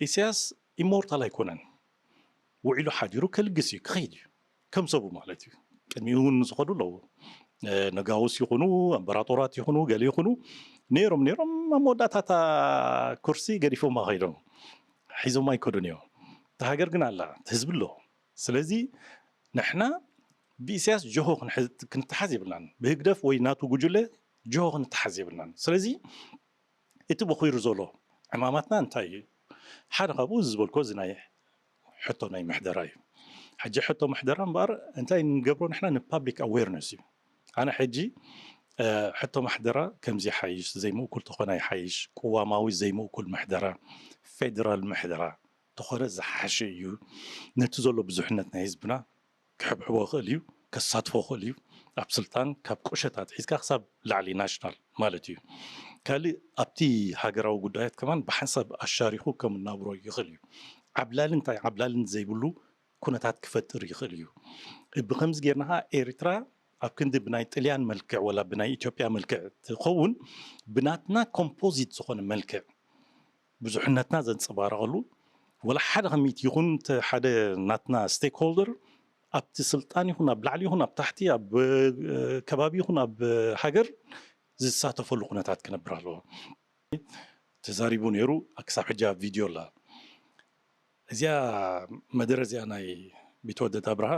ኢሳያስ ኢሞርታል ኣይኮነን። ውዒሉ ሓዲሩ ከልግስ እዩ፣ ክኸይድ እዩ። ከም ሰቡ ማለት እዩ። ቅድሚኡ እውን ዝኸዱ ኣለዉ። ነጋውስ ይኹኑ፣ ኣምበራጦራት ይኹኑ፣ ገለ ይኹኑ፣ ነይሮም ነይሮም ኣብ መወዳእታ እታ ኩርሲ ገዲፎማ ከይዶም። ሒዞማ ኣይከዱን እዮም። እታ ሃገር ግን ኣላ፣ እቲ ህዝቢ ኣሎ። ስለዚ ንሕና ብኢሳያስ ጆሆ ክንተሓዝ የብልናን። ብህግደፍ ወይ ናቱ ጉጅለ ጆሆ ክንተሓዝ የብልናን። ስለዚ እቲ በኺሩ ዘሎ ዕማማትና እንታይ እዩ? ሓደ ካብኡ ዝበልኮ እዚ ናይ ሕቶ ናይ ምሕደራ እዩ። ሕጂ ሕቶ ምሕደራ እምበኣር እንታይ ንገብሮ ንሕና ንፓብሊክ ኣዌርነስ እዩ። ኣነ ሕጂ ሕቶ ምሕደራ ከምዚ ይሓይሽ፣ ዘይምእኩል ተኾነ ይሓይሽ፣ ቅዋማዊ ዘይምእኩል ምሕደራ፣ ፌደራል ምሕደራ ተኾነ ዝሓሸ እዩ። ነቲ ዘሎ ብዙሕነት ናይ ህዝብና ክሕብሕቦ ይኽእል እዩ፣ ከሳትፎ ይኽእል እዩ። ኣብ ስልጣን ካብ ቁሸት ኣትሒዝካ ክሳብ ላዕሊ ናሽናል ማለት እዩ። ካልእ ኣብቲ ሃገራዊ ጉዳያት ከማን ብሓንሳብ ኣሻሪኹ ከም እናብሮ ይኽእል እዩ። ዓብላልን እንታይ ዓብላልን ዘይብሉ ኩነታት ክፈጥር ይኽእል እዩ። ብከምዚ ጌርና ኸዓ ኤርትራ ኣብ ክንዲ ብናይ ጥልያን መልክዕ ወላ ብናይ ኢትዮጵያ መልክዕ ትኸውን ብናትና ኮምፖዚት ዝኾነ መልክዕ ብዙሕነትና ዘንጸባረቐሉ ወላ ሓደ ከሚት ይኹን ሓደ ናትና ስቴክሆልደር ኣብቲ ስልጣን ይኹን ኣብ ላዕሊ ይኹን ኣብ ታሕቲ ኣብ ከባቢ ይኹን ኣብ ሃገር ዝሳተፈሉ ኩነታት ክነብር ኣለዎ። ተዛሪቡ ነይሩ። ክሳብ ሕጂ ኣብ ቪድዮ ኣላ። እዚኣ መደረ እዚኣ ናይ ቢትወደድ ኣብርሃ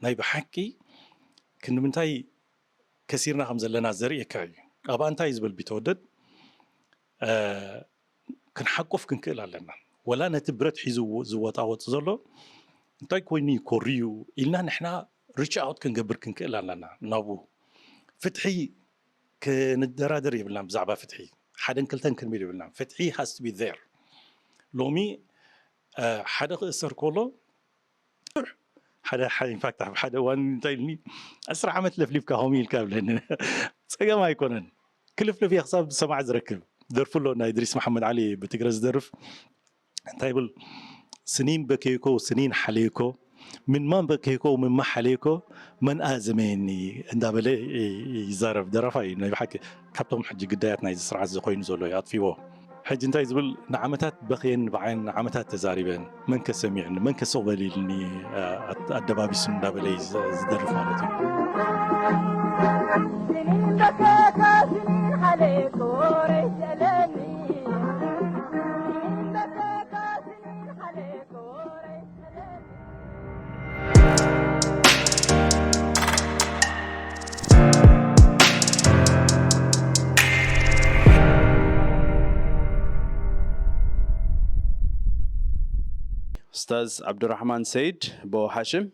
ናይ ብሓቂ ክንምንታይ ከሲርና ከም ዘለና ዘርእየካ እዩ። ኣብኣ እንታይ እዩ ዝብል ቢትወደድ፣ ክንሓቁፍ ክንክእል ኣለና። ወላ ነቲ ብረት ሒዙ ዝወጣወጥ ዘሎ እንታይ ኮይኑ እዩ ኮርዩ ኢልና ንሕና ሪች ኣውት ክንገብር ክንክእል ኣለና ናብኡ። ፍትሒ ክንደራደር የብልናን ብዛዕባ ፍትሒ። ሓደን ክልተን ክንብል የብልናን። ፍትሒ has to be there። ሎሚ ሓደ ክእሰር ከሎ ሓደ ኢንፋክት ኣብ ሓደ እዋን እንታይ ኢልኒ፣ ዕስራ ዓመት ለፍሊፍካ ከምኡ ኢልካ ብለኒ። ጸገም ኣይኮነን። ክልፍልፍ እየ ክሳብ ዝሰማዕ ዝረክብ። ደርፊ ኣሎ ናይ እድሪስ መሓመድ ዓሊ ብትግረ ዝደርፍ እንታይ ይብል፣ ስኒን በከይኮ ስኒን ሓለይኮ፣ ምንማን በከይኮ ምንማ ሓለይኮ፣ መን ኣዘመየኒ እንዳበለ ይዛረብ ደራፋይ እዩ። ናይ ብሓቂ ካብቶም ሕጂ ግዳያት ናይዚ ስርዓት እዚ ኮይኑ ዘሎ እዩ ኣጥፊዎ። ሕጂ እንታይ ዝብል፣ ንዓመታት በኽየን ንባዕን ንዓመታት ተዛሪበን፣ መን ከ ሰሚዕኒ፣ መን ከ ስቕ በል ኢልኒ፣ ኣደባቢሱኒ እንዳበለ እዩ ዝደርፍ ማለት እዩ። ኡስታዝ ዓብዱራሕማን ሰይድ ቦ ሓሽም፣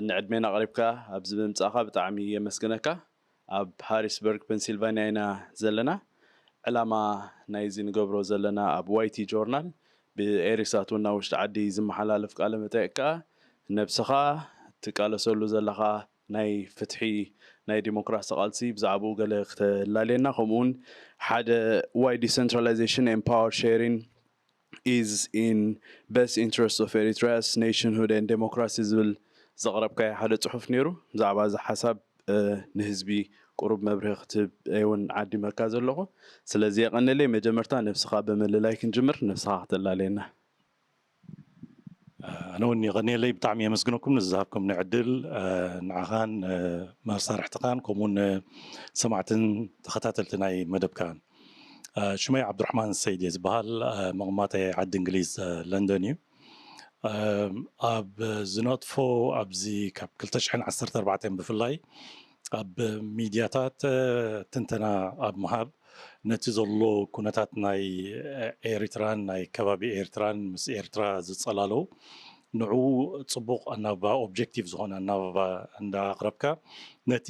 ንዕድሜና ኣቕሪብካ ኣብዚ ብምምጻእካ ብጣዕሚ የመስግነካ። ኣብ ሃሪስበርግ ፐንሲልቫንያ ኢና ዘለና። ዕላማ ናይዚ ንገብሮ ዘለና ኣብ ዋይቲ ጆርናል ብኤሪሳት እውን ናብ ውሽጢ ዓዲ ዝመሓላለፍ ቃለ መጠይቅ ከኣ ነብስኻ ትቃለሰሉ ዘለኻ ናይ ፍትሒ ናይ ዲሞክራሲ ቃልሲ ብዛዕባኡ ገለ ክተላልየና፣ ከምኡውን ሓደ why decentralization and power sharing is in best interest of Eritrea's nationhood and democracy ዝብል ዘቕረብካዮ ሓደ ጽሑፍ ነይሩ። ብዛዕባ እዚ ሓሳብ ንህዝቢ ቁሩብ መብርሂ ክትህብ እውን ዓዲመካ ዘለኹ። ስለዚ የቐንለይ። መጀመርታ ነብስኻ ብምልላይ ክንጅምር፣ ነብስኻ ክተላልየና። ኣነ እውን የቐንየለይ፣ ብጣዕሚ የመስግነኩም ንዝሃብኩምኒ ዕድል፣ ንዓኻን መሳርሕትኻን ከምኡውን ሰማዕትን ተኸታተልቲ ናይ መደብካን። ሽመይ ዓብዱራሕማን ሰይድ እየ ዝበሃል። መቐማጠ ዓዲ እንግሊዝ ለንደን እዩ። ኣብ ዝነጥፎ ኣብዚ ካብ ክልተ ሽሕን ዓሰርተ ኣርባዕተን ብፍላይ ኣብ ሚድያታት ትንተና ኣብ ምሃብ ነቲ ዘሎ ኩነታት ናይ ኤሪትራን ናይ ከባቢ ኤርትራን ምስ ኤርትራ ዝጸላለዉ ንዕኡ ጽቡቕ ኣናብባ ኦብጀክቲቭ ዝኾነ ኣናብባ እንዳኣቕረብካ ነቲ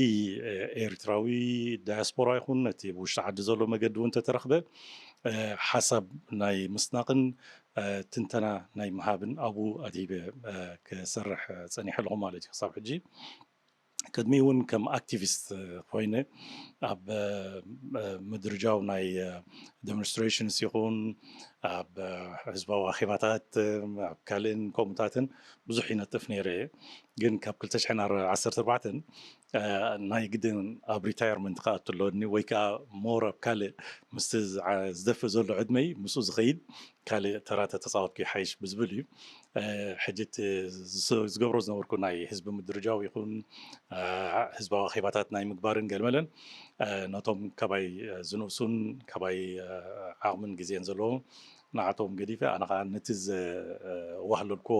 ኤርትራዊ ዳያስፖራ ይኹን ነቲ ውሽጢ ዓዲ ዘሎ መገዲ እውን ተተረኽበ ሓሳብ ናይ ምስናቕን ትንተና ናይ ምሃብን ኣብኡ ኣድሂበ ክሰርሕ ጸኒሐ ኣለኹ ማለት እዩ ክሳብ ሕጂ። ቅድሚ እውን ከም ኣክቲቪስት ኮይነ ኣብ ምድርጃው ናይ ዴሞንስትሬሽንስ ይኹን ኣብ ህዝባዊ ኣኼባታት ኣብ ካልእን ከምኡታትን ብዙሕ ይነጥፍ ነይረ እየ። ግን ካብ ክልተ ሽሕን ዓሰርተ ኣርባዕተን ናይ ግድን ኣብ ሪታየርመንት ክኣቱ ኣለኒ ወይ ከዓ ሞር ኣብ ካልእ ምስቲ ዝደፍእ ዘሎ ዕድመይ ምስኡ ዝኸይድ ካልእ ተራ ተተፃወትኩ ይሓይሽ ብዝብል እዩ። ሕጂ ዝገብሮ ዝነበርኩ ናይ ህዝቢ ምድርጃው ይኹን ህዝባዊ ኣኼባታት ናይ ምግባርን ገልመለን ነቶም ካባይ ዝንእሱን ካባይ ዓቕምን ግዜን ዘለዎም ንዓቶም ገዲፈ ኣነ ከዓ ነቲ ዘዋህለልክዎ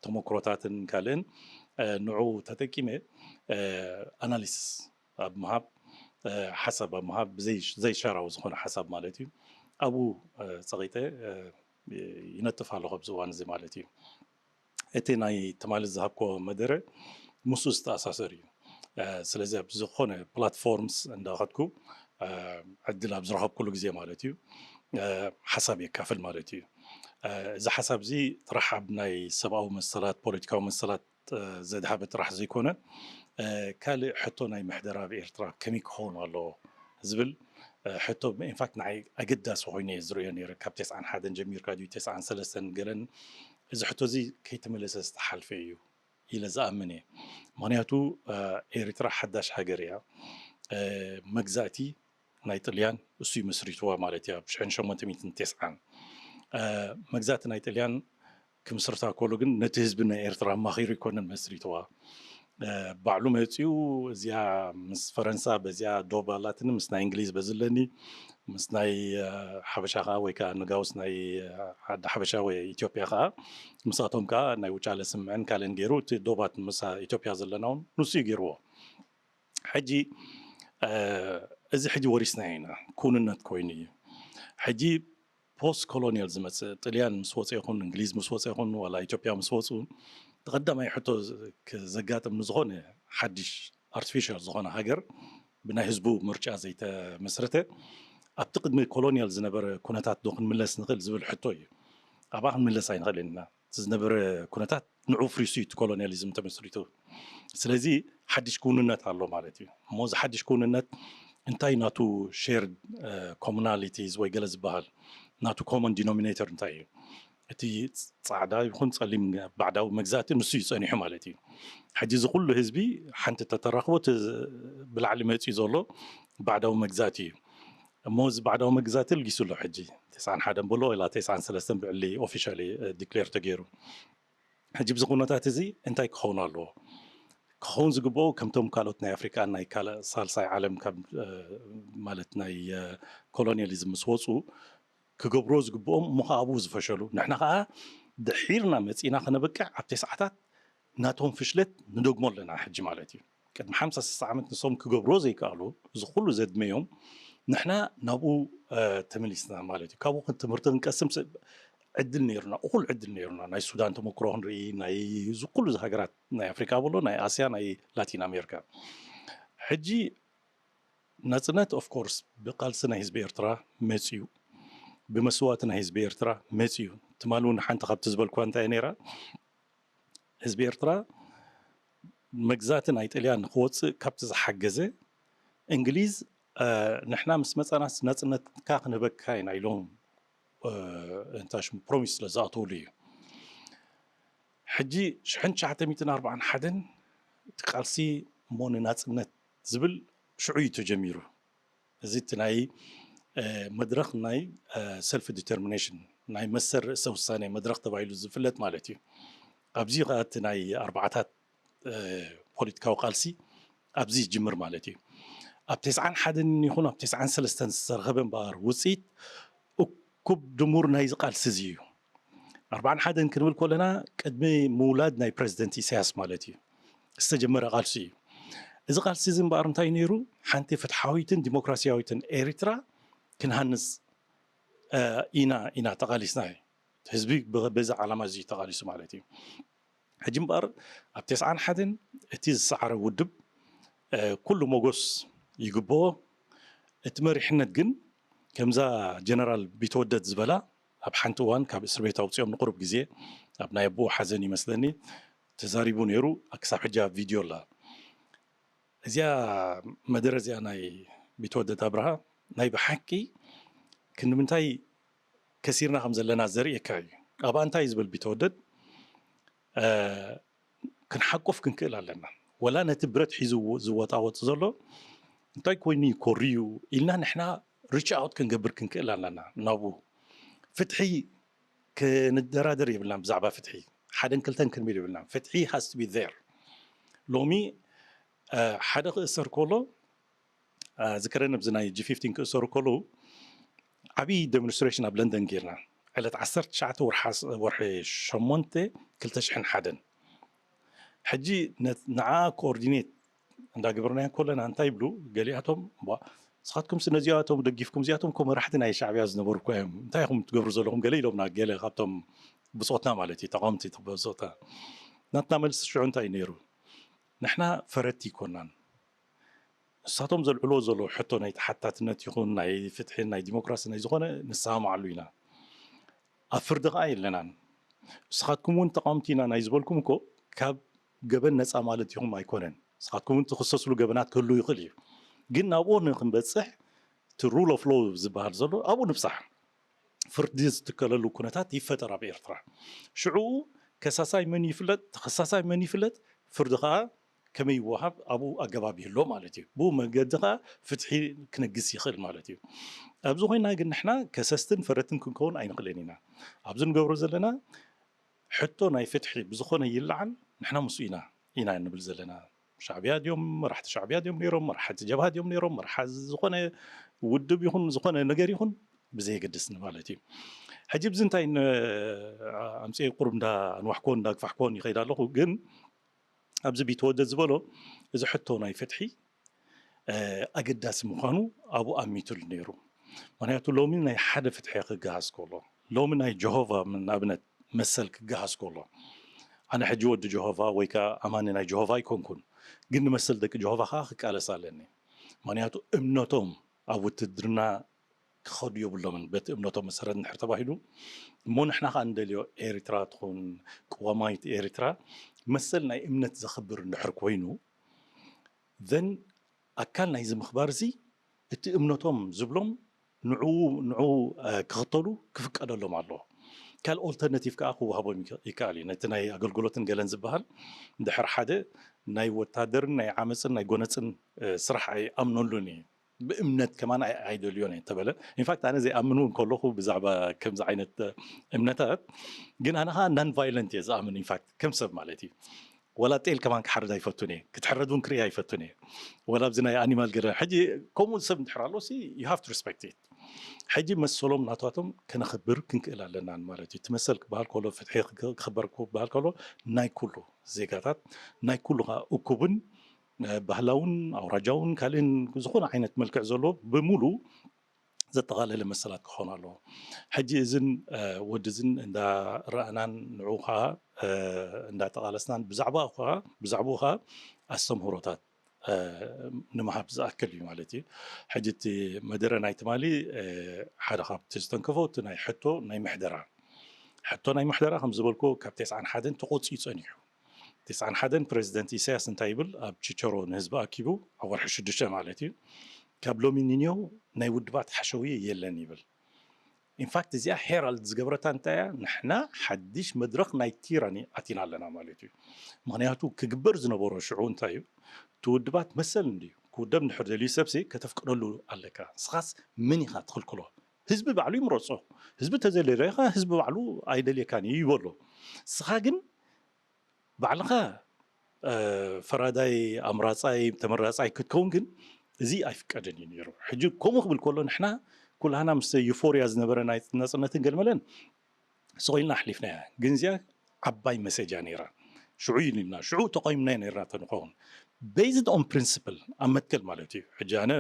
ተመክሮታትን ካልእን ንዑ ተጠቂመ ኣናሊሲስ ኣብ ምሃብ ሓሳብ ኣብ ምሃብ ዘይሻራዊ ዝኾነ ሓሳብ ማለት እዩ። ኣብኡ ፀቂጠ ይነጥፍ ኣለኹ ኣብዚ እዋን እዚ ማለት እዩ። እቲ ናይ ትማሊ ዝሃብኮ መደረ ምስኡ ዝተኣሳሰር እዩ። ስለዚ ኣብ ዝኾነ ፕላትፎርምስ እንዳኸድኩ ዕድል ኣብ ዝረኸብኩሉ ግዜ ማለት እዩ ሓሳብ የካፍል ማለት እዩ። እዚ ሓሳብ እዚ ጥራሕ ኣብ ናይ ሰብኣዊ መሰላት ፖለቲካዊ መሰላት ዘድሃበ ጥራሕ ዘይኮነ ካልእ ሕቶ ናይ ምሕደራ ኣብ ኤርትራ ከመይ ክኸውን ኣለዎ ዝብል ሕቶ ኢንፋክት ንዓይ ኣገዳሲ ኮይኑ እየ ዝርእዮ ነይረ። ካብ ተስዓን ሓደን ጀሚርካ ድዩ ተስዓን ሰለስተን ገለን እዚ ሕቶ እዚ ከይተመለሰ ዝተሓልፈ እዩ ኢለ ዝኣምን እየ። ምክንያቱ ኤርትራ ሓዳሽ ሃገር እያ። መግዛእቲ ናይ ጥልያን እሱ መስሪትዋ ማለት እያ። ብ ሸሞንተ ሚእትን ተስዓን መግዛእቲ ናይ ጥልያን ክምስርታ ከሎ ግን ነቲ ህዝቢ ናይ ኤርትራ ኣማኺሩ ይኮነን መስሪትዋ። ባዕሉ መፂኡ እዚኣ ምስ ፈረንሳ በዚኣ ዶብ ኣላትኒ ምስ ናይ እንግሊዝ በዝለኒ ምስ ናይ ሓበሻ ከዓ ወይ ከዓ ንጋውስ ናይ ዓዲ ሓበሻ ወይ ኢትዮጵያ ከዓ ምስኣቶም ከዓ ናይ ውጫለ ስምዕን ካልእን ገይሩ እቲ ዶባት ምስ ኢትዮጵያ ዘለና እውን ንሱ እዩ ገይርዎ። ሕጂ እዚ ሕጂ ወሪስና ኢና ኩንነት ኮይኑ እዩ። ሕጂ ፖስት ኮሎኒያል ዝመፅእ ጥልያን ምስ ወፀ ይኹን እንግሊዝ ምስ ወፀ ይኹን ዋላ ኢትዮጵያ ምስ ወፁ ቀዳማይ ሕቶ ዘጋጥም ንዝኾነ ሓድሽ ኣርቲፊሻል ዝኾነ ሃገር ብናይ ህዝቡ ምርጫ ዘይተመስረተ ኣብቲ ቅድሚ ኮሎኒያል ዝነበረ ኩነታት ዶ ክንምለስ ንኽእል ዝብል ሕቶ እዩ። ኣብኣ ክንምለስ ኣይንኽእልን ኢና። ዝነበረ ኩነታት ንዑ ፍሪሱ እዩ ኮሎኒያሊዝም ተመስሪቱ። ስለዚ ሓድሽ ክውንነት ኣሎ ማለት እዩ። እሞ እዚ ሓድሽ ክውንነት እንታይ ናቱ ሼርድ ኮሙናሊቲዝ ወይ ገለ ዝበሃል ናቱ ኮመን ዲኖሚኔተር እንታይ እዩ? እቲ ፃዕዳ ይኹን ፀሊም ባዕዳዊ መግዛእቲ ንሱ እዩ ፀኒሑ ማለት እዩ። ሕጂ እዚ ኩሉ ህዝቢ ሓንቲ ተተራኽቦ ብላዕሊ መፅዩ ዘሎ ባዕዳዊ መግዛእቲ እዩ። እሞ እዚ ባዕዳዊ መግዛእቲ ልጊሱ ኣሎ ሕጂ ተስዓን ሓደን በሎ ኢላ ተስዓን ሰለስተን ብዕሊ ኦፊሻሊ ዲክሌር ተገይሩ። ሕጂ ብዚ ኩነታት እዚ እንታይ ክኸውን ኣለዎ? ክኸውን ዝግብኦ ከምቶም ካልኦት ናይ ኣፍሪቃ ናይ ካልእ ሳልሳይ ዓለም ካብ ማለት ናይ ኮሎኒያሊዝም ምስ ወፁ ክገብርዎ ዝግብኦም እሞ ከዓ ኣብኡ ዝፈሸሉ ንሕና ከዓ ድሒርና መፂና ክነበቅዕ ኣብ ተስዓታት ናቶም ፍሽለት ንደግሞ ኣለና ሕጂ ማለት እዩ። ቅድሚ ሓምሳ ስሳ ዓመት ንሶም ክገብርዎ ዘይከኣሉ እዚ ኩሉ ዘድመዮም ንሕና ናብኡ ተመሊስና ማለት እዩ። ካብኡ ትምህርቲ ክንቀስም ዕድል ነይሩና፣ እኹል ዕድል ነይሩና። ናይ ሱዳን ተመክሮ ክንርኢ፣ ናይ እዚ ኩሉ ሃገራት ናይ ኣፍሪካ ብሎ ናይ ኣስያ ናይ ላቲን ኣሜሪካ። ሕጂ ናፅነት ኦፍኮርስ ብቃልሲ ናይ ህዝቢ ኤርትራ መፅዩ፣ ብመስዋእቲ ናይ ህዝቢ ኤርትራ መፅዩ። ትማሊ እውን ሓንቲ ካብቲ ዝበልኩዋ እንታይ ነይራ? ህዝቢ ኤርትራ መግዛእቲ ናይ ጥልያን ንክወፅእ ካብቲ ዝሓገዘ እንግሊዝ ንሕና ምስ መፃናስ ናፅነትካ ክንህበካ ኢና ኢሎም እንታይ ሽሙ ፕሮሚስ ስለ ዝኣተውሉ እዩ። ሕጂ ሽሕን ትሽዓተ ሚእትን ኣርባዓን ሓደን እቲ ቃልሲ እሞ ንናፅነት ዝብል ሽዑ እዩ ተጀሚሩ። እዚ እቲ ናይ መድረኽ ናይ ሰልፍ ዲተርሚኔሽን ናይ መሰል ርእሰ ውሳኔ መድረኽ ተባሂሉ ዝፍለጥ ማለት እዩ። ኣብዚ ከዓ እቲ ናይ ኣርባዓታት ፖለቲካዊ ቃልሲ ኣብዚ ይጅምር ማለት እዩ። ኣብ ተስዓን ሓደን ይኹን ኣብ ተስዓን ሰለስተን ዝተረኸበ እምበኣር ውፅኢት እኩብ ድሙር ናይዚ ቃልሲ እዚ እዩ። ኣርባዓን ሓደን ክንብል ከለና ቅድሚ ምውላድ ናይ ፕረዚደንት ኢሳያስ ማለት እዩ ዝተጀመረ ቃልሲ እዩ። እዚ ቃልሲ እዚ እምበኣር እንታይ ነይሩ? ሓንቲ ፍትሓዊትን ዲሞክራሲያዊትን ኤርትራ ክንሃንፅ ኢና ኢና ተቃሊስና እዩ። ህዝቢ በዚ ዓላማ እዚ ተቃሊሱ ማለት እዩ። ሕጂ እምበኣር ኣብ ተስዓን ሓደን እቲ ዝሰዓረ ውድብ ኩሉ ሞጎስ ይግብኦ። እቲ መሪሕነት ግን ከምዛ ጀነራል ቢተወደድ ዝበላ ኣብ ሓንቲ እዋን ካብ እስር ቤት ኣውፅኦም ንቁሩብ ግዜ ኣብ ናይ ኣቦኡ ሓዘን ይመስለኒ ተዛሪቡ ነይሩ። ክሳብ ሕጂ ኣብ ቪድዮ ኣላ። እዚኣ መደረ እዚኣ ናይ ቢተወደድ ኣብርሃ ናይ ብሓቂ ክንምንታይ ከሲርና ከም ዘለና ዘርእየካ እዩ። ኣብኣ እንታይ እዩ ዝብል ቢተወደድ፣ ክንሓቁፍ ክንክእል ኣለና። ወላ ነቲ ብረት ሒዙ ዝወጣወጥ ዘሎ እንታይ ኮይኑ እዩ ኮርዩ ኢልና ንሕና ሪች ኣውት ክንገብር ክንክእል ኣለና ናብኡ። ፍትሒ ክንደራደር የብልናን። ብዛዕባ ፍትሒ ሓደን ክልተን ክንብል የብልናን። ፍትሒ has to be there። ሎሚ ሓደ ክእሰር ከሎ ዝከረን ኣብዚ ናይ ጂ ፊፍቲን ክእሰሩ ከለዉ ዓብዪ ዴሞንስትሬሽን ኣብ ለንደን ጌርና። ዕለት ዓሰርተ ትሽዓተ ወርሒ ሸሞንተ ክልተ ሽሕን ሓደን። ሕጂ ንዓ ኮኦርዲኔት እንዳገበርናዮ ከለና እንታይ ይብሉ ገሊኣቶም፣ ንስኻትኩም ነዚኣቶም ደጊፍኩም እዚኣቶም ኮ መራሕቲ ናይ ሻዕብያ ዝነበሩ እኮ እዮም፣ እንታይ ኢኹም ትገብሩ ዘለኹም ገለ ኢሎምና። ገለ ካብቶም ብፆትና ማለት እዩ፣ ተቃወምቲ ብፆትና። ናትና መልሲ ሽዑ እንታይ ነይሩ? ንሕና ፈረድቲ ይኮናን። ንሳቶም ዘልዕልዎ ዘለዉ ሕቶ ናይ ተሓታትነት ይኹን ናይ ፍትሒ ናይ ዲሞክራሲ ናይ ዝኾነ ንሰማማዓሉ ኢና። ኣብ ፍርዲ ከኣ የለናን። ንስኻትኩም እውን ተቃወምቲ ኢና ናይ ዝበልኩም እኮ ካብ ገበን ነፃ ማለት ኢኹም ኣይኮነን። ንስኻትኩም እውን ትኽሰስሉ ገበናት ክህሉ ይኽእል እዩ። ግን ናብኡ ንክንበፅሕ እቲ rule of law ዝበሃል ዘሎ ኣብኡ ንብፃሕ። ፍርዲ ዝትከለሉ ኩነታት ይፈጠር ኣብ ኤርትራ። ሽዑ ከሳሳይ መን ይፍለጥ፣ ተኸሳሳይ መን ይፍለጥ፣ ፍርዲ ከኣ ከመይ ይወሃብ ኣብኡ ኣገባብ ይህሎ ማለት እዩ። ብኡ መገዲ ከኣ ፍትሒ ክነግስ ይኽእል ማለት እዩ። ኣብዚ ኮይና ግን ንሕና ከሰስትን ፈረድትን ክንከውን ኣይንኽእልን ኢና። ኣብዚ ንገብሮ ዘለና ሕቶ ናይ ፍትሒ ብዝኾነ ይለዓል፣ ንሕና ምስኡ ኢና ኢና ንብል ዘለና። ሻዕብያ ድዮም፣ መራሕቲ ሻዕብያ ድዮም ነይሮም፣ መራሕቲ ጀብሃ ድዮም ነይሮም፣ መርሓ ዝኾነ ውድብ ይኹን ዝኾነ ነገር ይኹን ብዘየገድስ ማለት እዩ። ሕጂ ብዚ እንታይ ኣምፅኤ ቁሩብ እንዳ ኣንዋሕኮን እንዳ ግፋሕኮን ይኸይድ ኣለኹ። ግን ኣብዚ ቢተወደድ ዝበሎ እዚ ሕቶ ናይ ፍትሒ ኣገዳሲ ምዃኑ ኣብኡ ኣሚቱሉ ነይሩ። ምክንያቱ ሎሚ ናይ ሓደ ፍትሒ ክገሃስ ከሎ፣ ሎሚ ናይ ጀሆቫ ንኣብነት መሰል ክገሃስ ከሎ፣ ኣነ ሕጂ ወዲ ጀሆቫ ወይ ከዓ ኣማኒ ናይ ጀሆቫ ኣይኮንኩን፣ ግን ንመሰል ደቂ ጀሆቫ ከዓ ክቃለስ ኣለኒ። ምክንያቱ እምነቶም ኣብ ውትድርና ክኸዱ የብሎምን። በቲ እምነቶም መሰረት እንድሕር ተባሂሉ እሞ ንሕና ከዓ እንደልዮ ኤርትራ ትኹን ቅዋማዊት ኤርትራ መሰል ናይ እምነት ዘኽብር እንድሕር ኮይኑ ዘን ኣካል ናይዚ ምኽባር እዚ እቲ እምነቶም ዝብሎም ንዑ ንዑ ክኽተሉ ክፍቀደሎም ኣለዎ። ካልእ ኦልተርናቲቭ ከዓ ክወሃቦም ይከኣል እዩ። ነቲ ናይ ኣገልግሎትን ገለን ዝበሃል ድሕር ሓደ ናይ ወታደርን ናይ ዓመፅን ናይ ጎነፅን ስራሕ ኣይኣምነሉን እዩ። ብእምነት ከማን ኣይደልዮን እየ እንተበለ፣ ኢንፋክት ኣነ ዘይኣምን እውን ከለኹ ብዛዕባ ከምዚ ዓይነት እምነታት፣ ግን ኣነ ከዓ ናን ቫይለንት እየ ዝኣምን። ኢንፋክት ከም ሰብ ማለት እዩ። ወላ ጤል ከማን ክሓርድ ኣይፈቱን እየ፣ ክትሕረድ እውን ክርኢ ኣይፈቱን እየ። ወላ ኣብዚ ናይ ኣኒማል ገለ ሕጂ ከምኡ ሰብ እንድሕር ኣሎ ሲ you have to respect it። ሕጂ መሰሎም ናታቶም ከነኽብር ክንክእል ኣለና ማለት እዩ። እቲ መሰል ክበሃል ከሎ፣ ፍትሒ ክበሃል ከሎ ናይ ኩሉ ዜጋታት ናይ ኩሉ ከዓ እኩብን ባህላውን ኣውራጃውን ካልእን ዝኾነ ዓይነት መልክዕ ዘሎ ብምሉ ዘጠቓለለ መሰላት ክኾን ኣለዎ። ሕጂ እዝን ወዲ እዝን እንዳረኣናን ንዑ ከዓ እንዳተቓለስናን ብዛዕባ ከዓ ብዛዕባኡ ከዓ ኣስተምህሮታት ንምሃብ ዝኣክል እዩ ማለት እዩ። ሕጂ እቲ መደረ ናይ ትማሊ ሓደ ካብቲ ዝተንከፎ እቲ ናይ ሕቶ ናይ ምሕደራ ሕቶ ናይ ምሕደራ ከም ዝበልኩ ካብ ተስዓን ሓደን ተቆፂኡ ፀኒሑ። ተስዓን ሓደን ፕሬዚደንት ኢሳያስ እንታይ ይብል? ኣብ ችቸሮ ንህዝቢ ኣኪቡ ኣብ ወርሒ ሽዱሽተ ማለት እዩ፣ ካብ ሎሚ ንንዮ ናይ ውድባት ሓሸውየ የለን ይብል። ኢንፋክት እዚኣ ሄራልድ ዝገብረታ እንታይ እያ? ንሕና ሓድሽ መድረኽ ናይ ቲራኒ ኣቲና ኣለና ማለት እዩ። ምክንያቱ ክግበር ዝነበሮ ሽዑ እንታይ እዩ? እቲ ውድባት መሰል እንድዩ። ክውደብ እንድሕር ደልዩ ሰብሲ ከተፍቅደሉ ኣለካ። ንስኻስ መን ኢኻ ትኽልክሎ? ህዝቢ ባዕሉ ይምረጾ። ህዝቢ ተዘለለካ ህዝቢ ባዕሉ ኣይደልየካን እዩ ይበሎ። ንስኻ ግን ባዕልኻ ፈራዳይ ኣምራጻይ ተመራጻይ ክትከውን ግን እዚ ኣይፍቀድን እዩ ነይሩ። ሕጂ ከምኡ ክብል ከሎ ንሕና ኩላህና ምስ ዩፎርያ ዝነበረ ናይ ናጽነትን ገልመለን ስቕ ኢልና ኣሕሊፍናያ። ግን እዚኣ ዓባይ መሴጅ እያ ነይራ። ሽዑ ኢልና ሽዑ ተቆይምና ነይርና ተንኸውን based on principle ኣብ መትከል ማለት እዩ። ሕጂ ኣነ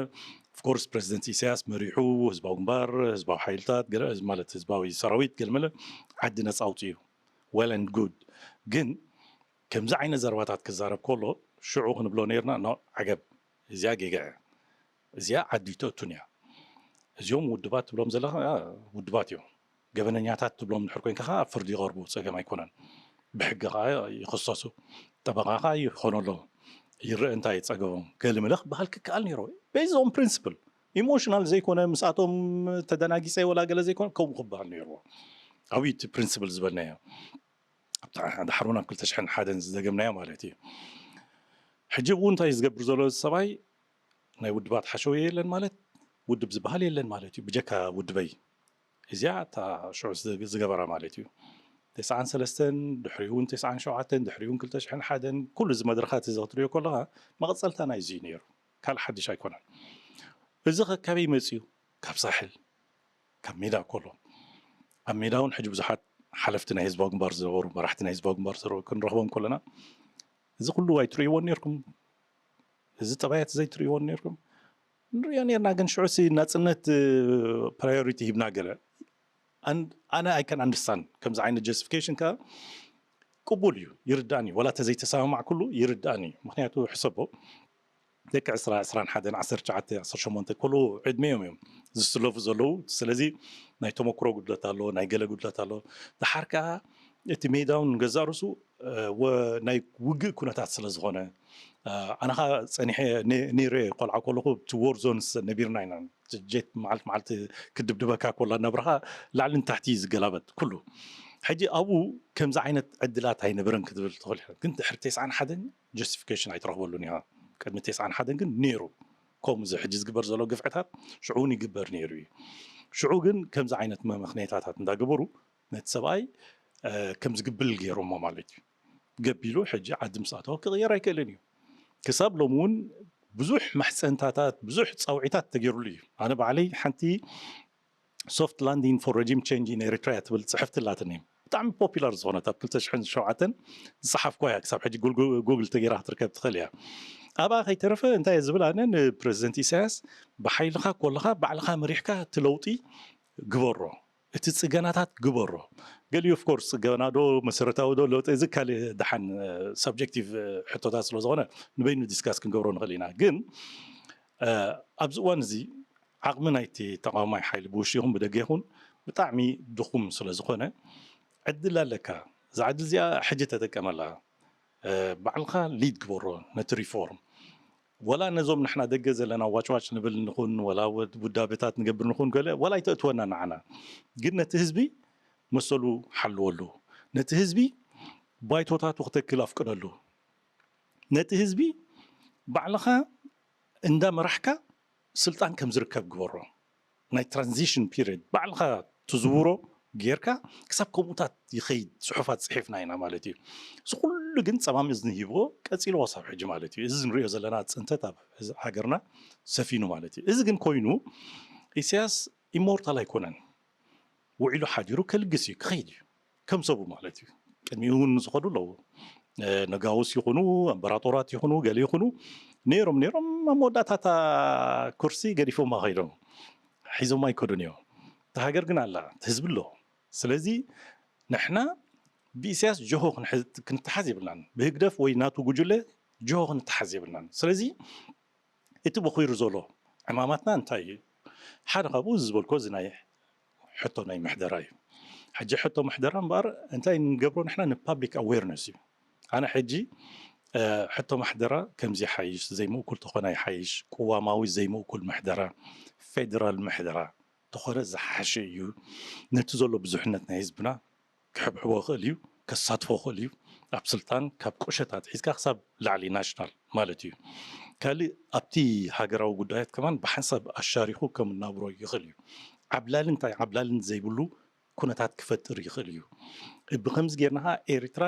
ኦፍኮርስ ፕሬዚደንት ኢሳያስ መሪሑ ህዝባዊ ግንባር፣ ህዝባዊ ሓይልታት ማለት ህዝባዊ ሰራዊት ገልመለ ዓዲ ነፃ ኣውፅኡ well and good። ግን ከምዚ ዓይነት ዘረባታት ክዛረብ ከሎ ሽዑ ክንብሎ ነይርና ኖ ዓገብ እዚኣ ጌጋ እያ፣ እዚኣ ዓዲ ተእቱን እያ። እዚኦም ውድባት ትብሎም ዘለኻ ውድባት እዮም። ገበነኛታት ትብሎም ድሕር ኮይንካ ከዓ ኣብ ፍርዲ ይቐርቡ፣ ፀገም ኣይኮነን። ብሕጊ ከዓ ይኽሰሱ፣ ጠበቃ ከዓ ይኾነሎም። ይረአ እንታይ ጸገቦም? ገለ ምለ ክበሃል ክከኣል ነይሩ። Based on principle, ኢሞሽናል ዘይኮነ፣ ምስኣቶም ተደናጊጸ ወላ ገለ ዘይኮነ፣ ከምኡ ክበሃል ነይርዎ። ኣብዩ እቲ ፕሪንስፕል ዝበልናዮ ኣብታ ዳሕሩ ናብ ክልተ ሽሕን ሓደን ዝደገምናዮ ማለት እዩ። ሕጂ ብኡ እንታይ ዝገብር ዘሎ ሰብኣይ? ናይ ውድባት ሓሸውየ የለን ማለት፣ ውድብ ዝበሃል የለን ማለት እዩ፣ ብጀካ ውድበይ። እዚኣ እታ ሽዑ ዝገበራ ማለት እዩ። ተስዓን ሰለስተን፣ ድሕሪኡ እውን ተስዓን ሸውዓተን፣ ድሕሪኡ እውን ክልተ ሽሕን ሓደን፣ ኩሉ እዚ መድረኻት እዚ ክትሪኦ ከለኻ መቐጸልታ ናይ እዚ እዩ ነይሩ፣ ካልእ ሓድሽ ኣይኮነን። እዚ ኸ ካበይ መጽዩ? ካብ ሳሕል፣ ካብ ሜዳ ከሎ። ኣብ ሜዳ እውን ሕጂ ብዙሓት ሓለፍቲ ናይ ህዝባዊ ግንባር ዝነበሩ፣ መራሕቲ ናይ ህዝባዊ ግንባር ዝነበሩ ክንረኽቦም ከለና፣ እዚ ኩሉ ኣይትርእይዎን ነይርኩም፣ እዚ ጠባያት ዘይትርእይዎን ነይርኩም። ንሪኦ ነርና፣ ግን ሽዑ ሲ ናጽነት ፕራዮሪቲ ሂብና ገለ። ኣን- ኣነ I can understand ከምዚ ዓይነት ጀስቲፊኬሽን ከ ቅቡል እዩ፣ ይርዳእኒ እዩ። ወላ ተዘይተሰማማዕ ኩሉ ይርዳእኒ እዩ። ምክንያቱ ሕሰቦ፣ ደቂ ዕስራ፣ ዕስራን ሓደን፣ ዓሰርተ ትሽዓተ፣ ዓሰርተ ሸሞንተ ኩሉ ዕድሜ እዮም እዮም ዝስለፉ ዘለዉ። ስለዚ ናይ ተመክሮ ጉድለት ኣሎ፣ ናይ ገለ ጉድለት ኣሎ። ደሓር ከኣ እቲ ሜዳውን ገዛእ ርእሱ፣ እ፣ ወ- ናይ ውግእ ኩነታት ስለ ዝኾነ፣ እ፣ ኣነ ኸኣ ጸኒሐ ነ- ነይረ ቆልዓ ከለኹ እቲ ዎር ዞንስ ነቢርና ኢና። ጀት መዓልቲ መዓልቲ ክድብድበካ ኮላ ነብረኻ ላዕሊ ንታሕቲ እዩ ዝገላበጥ ኩሉ። ሕጂ ኣብኡ ከምዚ ዓይነት ዕድላት ኣይነበረን ክትብል ትኽእል ኢኻ። ግን ድሕሪ ተስዓን ሓደን ጀስቲፊኬሽን ኣይትረኽበሉን ኢኻ። ቅድሚ ተስዓን ሓደን ግን ነይሩ። ከምኡ እዚ ሕጂ ዝግበር ዘሎ ግፍዕታት ሽዑ እውን ይግበር ነይሩ እዩ። ሽዑ ግን ከምዚ ዓይነት መመኽነይታታት እንዳገበሩ ነቲ ሰብኣይ፣ እ፣ ከም ዝግብል ገይሮሞ ማለት እዩ። ገቢሉ ሕጂ ዓዲ ምስ ኣተወ ክቕየር ኣይክእልን እዩ። ክሳብ ሎሚ እውን ብዙሕ ማሕጸንታታት፣ ብዙሕ ጻውዒታት ተገይሩሉ እዩ። ኣነ ባዕለይ ሓንቲ ሶፍት ላንዲንግ ፎር ረጂም ቼንጅ ኢን ኤሪትሪያ ትብል ጽሕፍቲ ኣላትኒ። ብጣዕሚ ፖፑላር ዝኾነት ኣብ ክልተ ሽሕን ሸውዓተን ዝጸሓፍኳ እያ። ክሳብ ሕጂ ጉል- ጉግል ተገይራ ክትርከብ ትኽእል እያ። ኣብኣ ከይተረፈ እንታይ እየ ዝብል ኣነ ንፕረዚደንት ኢሳያስ፣ ብሓይልኻ ኮለኻ ባዕልኻ መሪሕካ እቲ ለውጢ ግበሮ፣ እቲ ጽገናታት ግበሮ። ገሊኡ ኦፍ ኮርስ ጽገና ዶ መሰረታዊ ዶ ለውጢ እዚ ካልእ ደሓን ሰብጀክቲቭ ሕቶታት ስለ ዝኾነ ንበይኑ ዲስካስ ክንገብሮ ንኽእል ኢና። ግን እ፣ ኣብዚ እዋን እዚ ዓቕሚ ናይቲ ተቃዋማይ ሓይሊ ብውሽጢ ይኹን ብደገ ይኹን ብጣዕሚ ድኹም ስለ ዝኾነ ዕድል ኣለካ። እዛ ዕድል እዚኣ ሕጂ ተጠቀመላ። እ፣ ባዕልኻ ሊድ ግበሮ ነቲ ሪፎርም። ወላ ነዞም ንሕና ደገ ዘለና ዋጭዋጭ ንብል ንኹን፣ ወላ ወ- ውዳበታት ንገብር ንኹን ገለ፣ ወላ ኣይተእትወና ንዓና። ግን ነቲ ህዝቢ መሰሉ ሓልወሉ። ነቲ ህዝቢ ባይቶታቱ ክተክል ኣፍቅደሉ። ነቲ ህዝቢ ባዕልኻ እንዳ መራሕካ ስልጣን ከም ዝርከብ ግበሮ። ናይ ትራንዚሽን ፒሪድ ባዕልኻ ትዝውሮ ጌርካ ክሳብ ከምኡታት ይኸይድ ጽሑፋት ጽሒፍና ኢና ማለት እዩ። እዚ ኩሉ ግን ጸማም እዝኒ ሂብዎ ቀጺልዎ ሳብ ሕጂ ማለት እዩ። እዚ ንሪኦ ዘለና ጽንተት ኣብ ህዝ- ሃገርና ሰፊኑ ማለት እዩ። እዚ ግን ኮይኑ ኢሳያስ ኢሞርታል ኣይኮነን። ውዒሉ ሓዲሩ ከልግስ እዩ፣ ክኸይድ እዩ። ከም ሰቡ ማለት እዩ። ቅድሚኡ እውን ዝኸዱ ኣለዉ። እ፣ ነጋውስ ይኹኑ፣ ኣምበራጦራት ይኹኑ፣ ገለ ይኹኑ፣ ነይሮም፣ ነይሮም፣ ኣብ መወዳእታ እታ ኩርሲ ገዲፎማ ኸይዶም። ሒዞም ኣይከዱን እዮም። እታ ሃገር ግን ኣላ፣ እቲ ህዝቢ ኣሎ። ስለዚ ንሕና ብኢሳያስ ጀሆ ክንሕ- ክንተሓዝ የብልናን። ብህግደፍ ወይ ናቱ ጉጅለ ጀሆ ክንተሓዝ የብልናን። ስለዚ እቲ በኺሩ ዘሎ ዕማማትና እንታይ እዩ? ሓደ ካብኡ እዚ ዝበልኮ እዚ ናይ ሕቶ ናይ ምሕደራ እዩ። ሕጂ ሕቶ ምሕደራ እምበኣር እንታይ ንገብሮ ንሕና ንፓብሊክ ኣዌርነስ እዩ። ኣነ ሕጂ፣ እ፣ ሕቶ ምሕደራ ከምዚ ይሓይሽ፣ ዘይምእኩል ተኾነ ይሓይሽ፣ ቅዋማዊ ዘይምእኩል ምሕደራ፣ ፌደራል ምሕደራ ተኾነ ዝሓሸ እዩ። ነቲ ዘሎ ብዙሕነት ናይ ህዝብና ክሕብሕቦ ይኽእል እዩ፣ ከሳትፎ ይኽእል እዩ። ኣብ ስልጣን ካብ ቁሸት ኣትሒዝካ ክሳብ ላዕሊ ናሽናል ማለት እዩ። ካልእ ኣብቲ ሃገራዊ ጉዳያት ከማን ብሓንሳብ ኣሻሪኹ ከም እናብሮ ይኽእል እዩ። ዓብላልን እንታይ ዓብላልን ዘይብሉ ኩነታት ክፈጥር ይኽእል እዩ። ብኸምዚ ጌርና ኸዓ ኤርትራ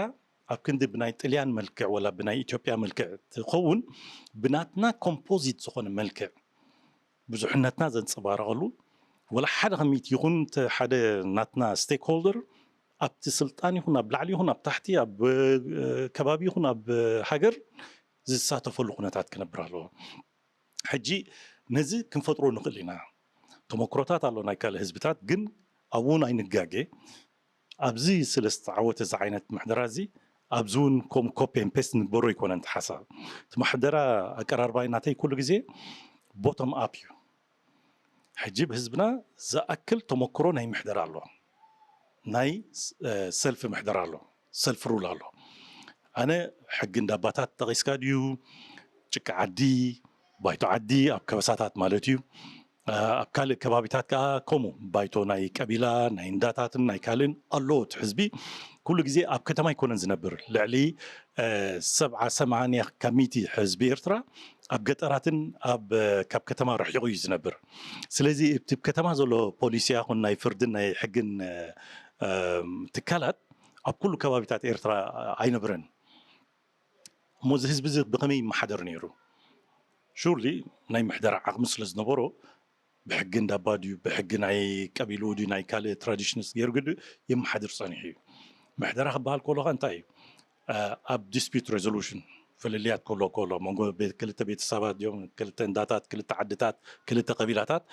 ኣብ ክንዲ ብናይ ጥልያን መልክዕ ወላ ብናይ ኢትዮጵያ መልክዕ ትኸውን ብናትና ኮምፖዚት ዝኾነ መልክዕ ብዙሕነትና ዘንጸባረቐሉ ወላ ሓደ ከሚት ይኹን ተ- ሓደ ናትና ስቴክሆልደር ኣብቲ ስልጣን ይኹን ኣብ ላዕሊ ይኹን ኣብ ታሕቲ ኣብ እ፣ ከባቢ ይኹን ኣብ እ፣ ሃገር ዝሳተፈሉ ኩነታት ክነብር ኣለዎ። ሕጂ ነዚ ክንፈጥሮ ንኽእል ኢና። ተመክሮታት ኣሎ ናይ ካልእ ህዝብታት፣ ግን ኣብኡ እውን ኣይንጋገ። ኣብዚ ስለ ዝተዓወተ እዚ ዓይነት ምሕደራ እዚ ኣብዚ እውን ከምኡ ኮፒ ን ፔስት ንግበሮ ኣይኮነን እቲ ሓሳብ። እቲ ምሕደራ ኣቀራርባይ ናተይ ኩሉ ግዜ ቦቶም ኣፕ እዩ። ሕጂ ብህዝብና ዝኣክል ተመክሮ ናይ ምሕደራ ኣሎ፣ ናይ እ፣ ሰልፊ ምሕደራ ኣሎ፣ ሰልፊ ሩል ኣሎ። ኣነ ሕጊ እንዳባታት ጠቒስካ ድዩ ጭቃ ዓዲ፣ ባይቶ ዓዲ ኣብ ከበሳታት ማለት እዩ። ኣብ ካልእ ከባቢታት ከዓ ከምኡ ባይቶ ናይ ቀቢላ ናይ እንዳታትን ናይ ካልእን ኣለዎ። እቲ ህዝቢ ኩሉ ግዜ ኣብ ከተማ ኣይኮነን ዝነብር። ልዕሊ ሰብዓ ሰማንያ ካብ ሚእቲ ህዝቢ ኤርትራ ኣብ ገጠራትን ኣብ ካብ ከተማ ርሒቑ እዩ ዝነብር። ስለዚ እቲ ከተማ ዘሎ ፖሊሲ ይኹን ናይ ፍርድን ናይ ሕግን ትካላት ኣብ ኩሉ ከባቢታት ኤርትራ ኣይነብረን። እሞ እዚ ህዝቢ እዚ ብኸመይ ይመሓደር ነይሩ? ሹርሊ ናይ ምሕደራ ዓቕሚ ስለ ዝነበሮ ብሕጊ እንዳባ ድዩ ብሕጊ ናይ ቀቢልኡ ድዩ ናይ ካልእ ትራዲሽንስ ገይሩ ግዲ የመሓድር ጸኒሑ እዩ። ምሕደራ ክበሃል ከሎ ከ እንታይ እዩ? ኣብ ዲስፒት ሬዞሉሽን ፍልልያት ከሎ ከሎ መንጎ ክልተ ቤተሰባት ድዮም ክልተ እንዳታት ክልተ ዓድታት ክልተ ቀቢላታት